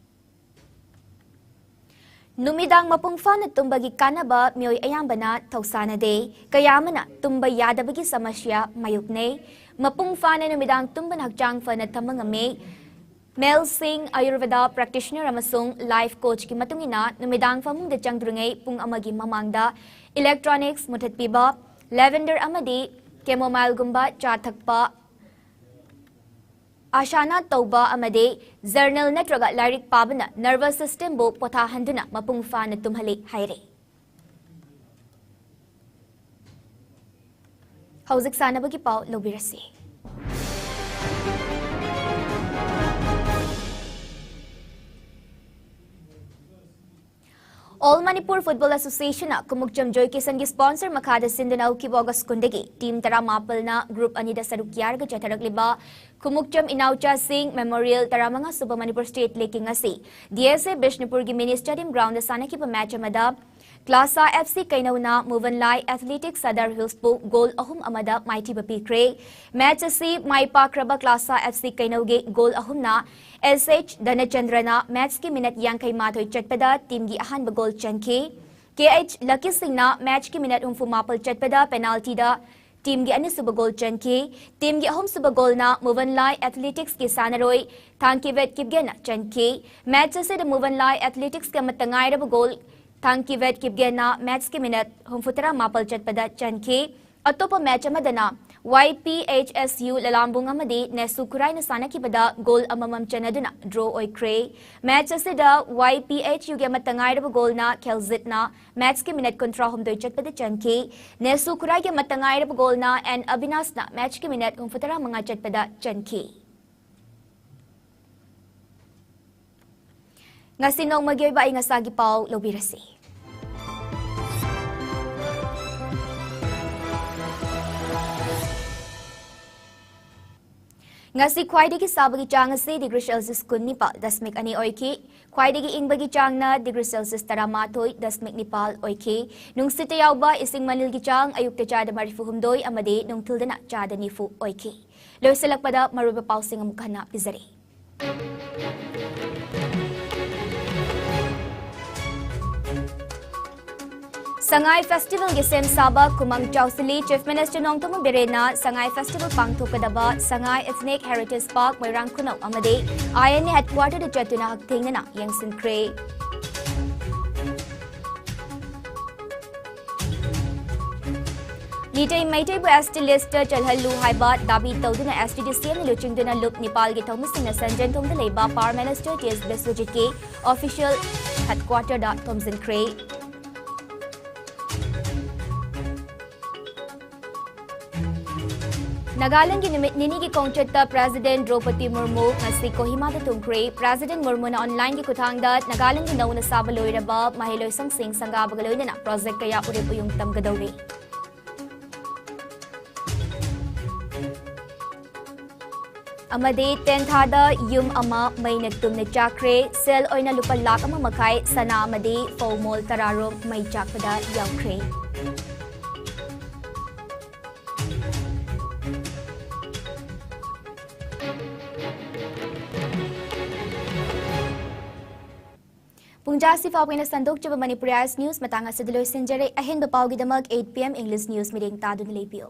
ꯅꯨꯃꯤꯗꯥꯡ ꯃꯄꯨꯡ ꯐꯥꯅ ꯇꯨꯝꯕꯒꯤ ꯀꯥꯟꯅꯕ ꯃꯤꯑꯣꯏ ꯑꯌꯥꯝꯕꯅ ꯊꯧꯁꯥꯅꯗꯦ꯫ ꯀꯌꯥ ꯑꯃꯅ ꯇꯨꯝꯕ ꯌꯥꯗꯕꯒꯤ ꯁꯃꯁ꯭ꯌꯥ ꯃꯥꯌꯣꯛꯅꯩ꯫ ꯃꯄꯨꯡ ꯐꯥꯅ ꯅꯨꯃꯤꯗꯥꯡ ꯇꯨꯝꯕꯅ ꯍꯛꯆꯥꯡ ꯐꯅ ꯊꯝꯕ ꯉꯝꯃꯤ꯫ Mel Singh, Ayurveda practitioner ꯑꯃꯁꯨꯡ life coach ꯀꯤ ꯃꯇꯨꯡ ꯏꯟꯅ, ꯅꯨꯃꯤꯗꯥꯡ ꯐꯃꯨꯡꯗ ꯆꯪꯗ꯭ꯔꯤꯉꯩ ꯄꯨꯡ ꯑꯃꯒꯤ ꯃꯃꯥꯡꯗ electronics ꯃꯨꯊꯠꯄꯤꯕ, lavender ꯑꯃꯗꯤ chamomile ꯒꯨꯝꯕ ꯆꯥ ꯊꯛꯄ, ꯑꯁꯥꯅꯥ ꯇꯧꯕ ꯑꯃꯗꯤ journal ꯅꯠꯇ꯭ꯔꯒ ꯂꯥꯏꯔꯤꯛ ꯄꯥꯕꯅ nervous system ꯕꯨ ꯄꯣꯊꯥꯍꯟꯗꯨꯅ ꯃꯄꯨꯡ ꯐꯥꯅ ꯇꯨꯝꯍꯜꯂꯤ ꯍꯥꯏꯔꯤ꯫ ꯍꯧꯖꯤꯛ ꯁꯥꯟꯅꯕꯒꯤ ꯄꯥꯎ ꯂꯧꯕꯤꯔꯁꯤ꯫ All Manipur Football Association ꯅ ꯈꯨꯃꯨꯛꯆꯝ ꯖꯣꯏ ꯀꯤꯁꯟꯒꯤ sponsor ꯃꯈꯥꯗ ꯁꯤꯟꯗꯨꯅ ꯍꯧꯈꯤꯕ August ꯀꯨꯟꯗꯒꯤ team ꯇꯔꯥꯃꯥꯄꯜꯅ group ꯑꯅꯤꯗ ꯁꯔꯨꯛ ꯌꯥꯔꯒ ꯆꯠꯊꯔꯛꯂꯤꯕ ꯈꯨꯃꯨꯛꯆꯝ ꯏꯅꯥꯎꯆꯥꯁꯤꯡ Memorial ꯇꯔꯥꯃꯉꯥ ꯁꯨꯕ Manipur State League ꯀꯤ ꯉꯁꯤ D S A ꯕꯤꯁꯅꯨꯄꯨꯔꯒꯤ Mini Stadium ground ꯗ ꯁꯥꯟꯅꯈꯤꯕ match ꯑꯃꯗ ꯀ꯭ꯂꯥꯁꯥ F C ꯀꯩꯅꯧꯅ ꯃꯨꯕꯟꯂꯥꯏ Athletics Sadar Hills ꯕꯨ goal ꯑꯍꯨꯝ ꯑꯃꯗ ꯃꯥꯏꯊꯤꯕ ꯄꯤꯈ꯭ꯔꯦ꯫ Match ꯑꯁꯤ ꯃꯥꯏ ꯄꯥꯛꯈ꯭ꯔꯕ ꯀ꯭ꯂꯥꯁꯥ F C ꯀꯩꯅꯧꯒꯤ goal ꯑꯍꯨꯝꯅ S H ꯙꯅꯆꯟꯗ꯭ꯔꯅ match ꯀꯤ minute ꯌꯥꯡꯈꯩ ꯃꯥꯊꯣꯏ ꯆꯠꯄꯗ team ꯒꯤ ꯑꯍꯥꯟꯕ goal ꯆꯟꯈꯤ꯫ K H ꯂꯀꯤ ꯁꯤꯡꯅ match ꯀꯤ minute ꯍꯨꯝꯐꯨ ꯃꯥꯄꯜ ꯆꯠꯄꯗ penalty ꯗ team ꯒꯤ ꯑꯅꯤꯁꯨꯕ goal ꯆꯟꯈꯤ꯫ Team ꯒꯤ ꯑꯍꯨꯝꯁꯨꯕ goal ꯅ ꯃꯨꯕꯟꯂꯥꯏ Athletics ꯀꯤ ꯁꯥꯟꯅꯔꯣꯏ ꯊꯥꯡꯀꯤꯚꯦꯠ ꯀꯤꯞꯒꯦꯟꯅ ꯆꯟꯈꯤ꯫ Match ꯑꯁꯤꯗ ꯃꯨꯕꯟꯂꯥꯏ Athletics ꯀꯤ ꯑꯃꯠꯇ ꯉꯥꯏꯔꯕ goal ꯊꯥꯡꯀꯤꯚꯦꯠ ꯀꯤꯞꯒꯦꯟꯅ match ꯀꯤ minute ꯍꯨꯝꯐꯨꯇꯔꯥ ꯃꯥꯄꯜ ꯆꯠꯄꯗ ꯆꯟꯈꯤ꯫ ꯑꯇꯣꯞꯄ match ꯑꯃꯗꯅ Y P H S U ꯂꯂꯥꯝꯕꯨꯡ ꯑꯃꯗꯤ ꯅꯦꯁꯨ ꯈꯨꯔꯥꯏꯅ ꯁꯥꯟꯅꯈꯤꯕꯗ goal ꯑꯃꯃꯝ ꯆꯟꯅꯗꯨꯅ draw ꯑꯣꯏꯈ꯭ꯔꯦ꯫ Match ꯑꯁꯤꯗ Y P H U ꯒꯤ ꯑꯃꯠꯇ ꯉꯥꯏꯔꯕ goal ꯅ ꯈꯦꯜꯖꯤꯠꯅ match ꯀꯤ minute ꯀꯨꯟꯊ꯭ꯔꯥꯍꯨꯝꯗꯣꯏ ꯆꯠꯄꯗ ꯆꯟꯈꯤ꯫ ꯅꯦꯁꯨ ꯈꯨꯔꯥꯏꯒꯤ ꯑꯃꯠꯇ ꯉꯥꯏꯔꯕ goal ꯅ N ꯑꯕꯤꯅꯥꯁꯅ match ꯀꯤ minute ꯍꯨꯝꯐꯨꯇꯔꯥ ꯃꯉꯥ ꯆꯠꯄꯗ ꯆꯟꯈꯤ꯫ ꯉꯁꯤ ꯅꯣꯡꯃꯒꯤ ꯑꯣꯏꯕ ꯑꯏꯪ ꯑꯁꯥꯒꯤ ꯄꯥꯎ ꯂꯧꯕꯤꯔꯁꯤ꯫ ꯉꯁꯤ ꯈ꯭ꯋꯥꯏꯗꯒꯤ ꯁꯥꯕꯒꯤ ꯆꯥꯡ ꯑꯁꯤ degree Celsius ꯀꯨꯟꯅꯤꯄꯥꯜ ꯗꯁꯃꯤꯛ ꯑꯅꯤ ꯑꯣꯏꯈꯤ꯫ ꯈ꯭ꯋꯥꯏꯗꯒꯤ ꯏꯪꯕꯒꯤ ꯆꯥꯡꯅ degree Celsius ꯇꯔꯥꯃꯥꯊꯣꯏ ꯗꯁꯃꯤꯛ ꯅꯤꯄꯥꯜ ꯑꯣꯏꯈꯤ꯫ ꯅꯨꯡꯁꯤꯠꯇ ꯌꯥꯎꯕ ꯏꯁꯤꯡ ꯃꯅꯤꯜꯒꯤ ꯆꯥꯡ ꯑꯌꯨꯛꯇ ꯆꯥꯗ ꯃꯔꯤꯐꯨ ꯍꯨꯝꯗꯣꯏ ꯑꯃꯗꯤ ꯅꯨꯡꯊꯤꯜꯗꯅ ꯆꯥꯗ ꯅꯤꯐꯨ ꯑꯣꯏꯈꯤ꯫ ꯂꯣꯏꯁꯤꯜꯂꯛꯄꯗ ꯃꯔꯨꯑꯣꯏꯕ ꯄꯥꯎꯁꯤꯡ ꯑꯃꯨꯛ ꯍꯟꯅ ꯄꯤꯖꯔꯤ꯫ ꯁꯉꯥꯏ ꯐꯦꯁꯇꯤꯚꯦꯜꯒꯤ ꯁꯦꯝ ꯁꯥꯕ ꯈꯨꯃꯥꯡ ꯆꯥꯎꯁꯤꯜꯂꯤ꯫ Chief Minister ꯅꯣꯡꯊꯣꯝꯕꯝ ꯕꯤꯔꯦꯟꯅ ꯁꯉꯥꯏ ꯐꯦꯁꯇꯤꯚꯦꯜ ꯄꯥꯡꯊꯣꯛꯀꯗꯕ ꯁꯉꯥꯏ Ethnic Heritage Park, ꯃꯣꯏꯔꯥꯡ ꯈꯨꯅꯧ ꯑꯃꯗꯤ I N A headquarter ꯗ ꯆꯠꯇꯨꯅ ꯍꯛꯊꯦꯡꯅꯅ ꯌꯦꯡꯁꯤꯟꯈ꯭ꯔꯦ꯫ ꯂꯤꯇꯩ ꯃꯩꯇꯩꯕꯨ S T list ꯇ ꯆꯜꯍꯜꯂꯨ ꯍꯥꯏꯕ ꯗꯥꯕꯤ ꯇꯧꯗꯨꯅ S T D C M ꯅ ꯂꯨꯆꯤꯡꯗꯨꯅ ꯂꯨꯞ ꯅꯤꯄꯥꯜꯒꯤ ꯊꯧꯃꯤꯁꯤꯡꯅ ꯁꯟꯖꯦꯟꯊꯣꯡꯗ ꯂꯩꯕ Power Minister T S ꯕꯤꯁ꯭ꯋꯖꯤꯠꯀꯤ official headquarter ꯗ ꯊꯣꯝꯖꯤꯟꯈ꯭ꯔꯦ꯫ ꯅꯥꯒꯥꯂꯦꯟꯗꯒꯤ ꯅꯨꯃꯤꯠ ꯅꯤꯅꯤꯒꯤ ꯈꯣꯡꯆꯠꯇ President ꯗ꯭ꯔꯧꯄꯗꯤ ꯃꯨꯔꯃꯨ ꯉꯁꯤ ꯀꯣꯍꯤꯃꯥꯗ ꯊꯨꯡꯈ꯭ꯔꯦ꯫ President ꯃꯨꯔꯃꯨꯅ online ꯒꯤ ꯈꯨꯠꯊꯥꯡꯗ ꯅꯥꯒꯥꯂꯦꯟꯗꯒꯤ ꯅꯧꯅ ꯁꯥꯕ ꯂꯣꯏꯔꯕ ꯃꯍꯩꯂꯣꯏꯁꯪꯁꯤꯡ ꯁꯪꯒꯥꯕꯒ ꯂꯣꯏꯅꯅ project ꯀꯌꯥ ꯎꯔꯤꯞ ꯎꯌꯨꯡ ꯇꯝꯒꯗꯧꯔꯤ꯫ ꯑꯃꯗꯤ ꯇꯦꯟꯊꯥꯗ ꯌꯨꯝ ꯑꯃ ꯃꯩꯅ ꯇꯨꯝꯅ ꯆꯥꯛꯈ꯭ꯔꯦ꯫ ꯁꯦꯜ ꯑꯣꯏꯅ ꯂꯨꯄꯥ ꯂꯥꯈ ꯑꯃ ꯃꯈꯥꯏ, ꯁꯅꯥ ꯑꯃꯗꯤ ꯐꯧ ꯃꯣꯜ ꯇꯔꯥꯔꯣꯝ ꯃꯩ ꯆꯥꯛꯄꯗ ꯌꯥꯎꯈ꯭ꯔꯦ꯫ ꯄꯨꯡꯖꯥꯁꯤ ꯐꯥꯎꯕ ꯑꯩꯅ ꯁꯟꯗꯣꯛꯆꯕ ꯃꯅꯤꯄꯨꯔꯤ eyes news ꯃꯇꯥꯡ ꯑꯁꯤꯗ ꯂꯣꯏꯁꯤꯟꯖꯔꯦ꯫ ꯑꯍꯦꯟꯕ ꯄꯥꯎꯒꯤꯗꯃꯛ eight P M English news ꯃꯤꯠꯌꯦꯡ ꯇꯥꯗꯨꯅ ꯂꯩꯕꯤꯌꯨ꯫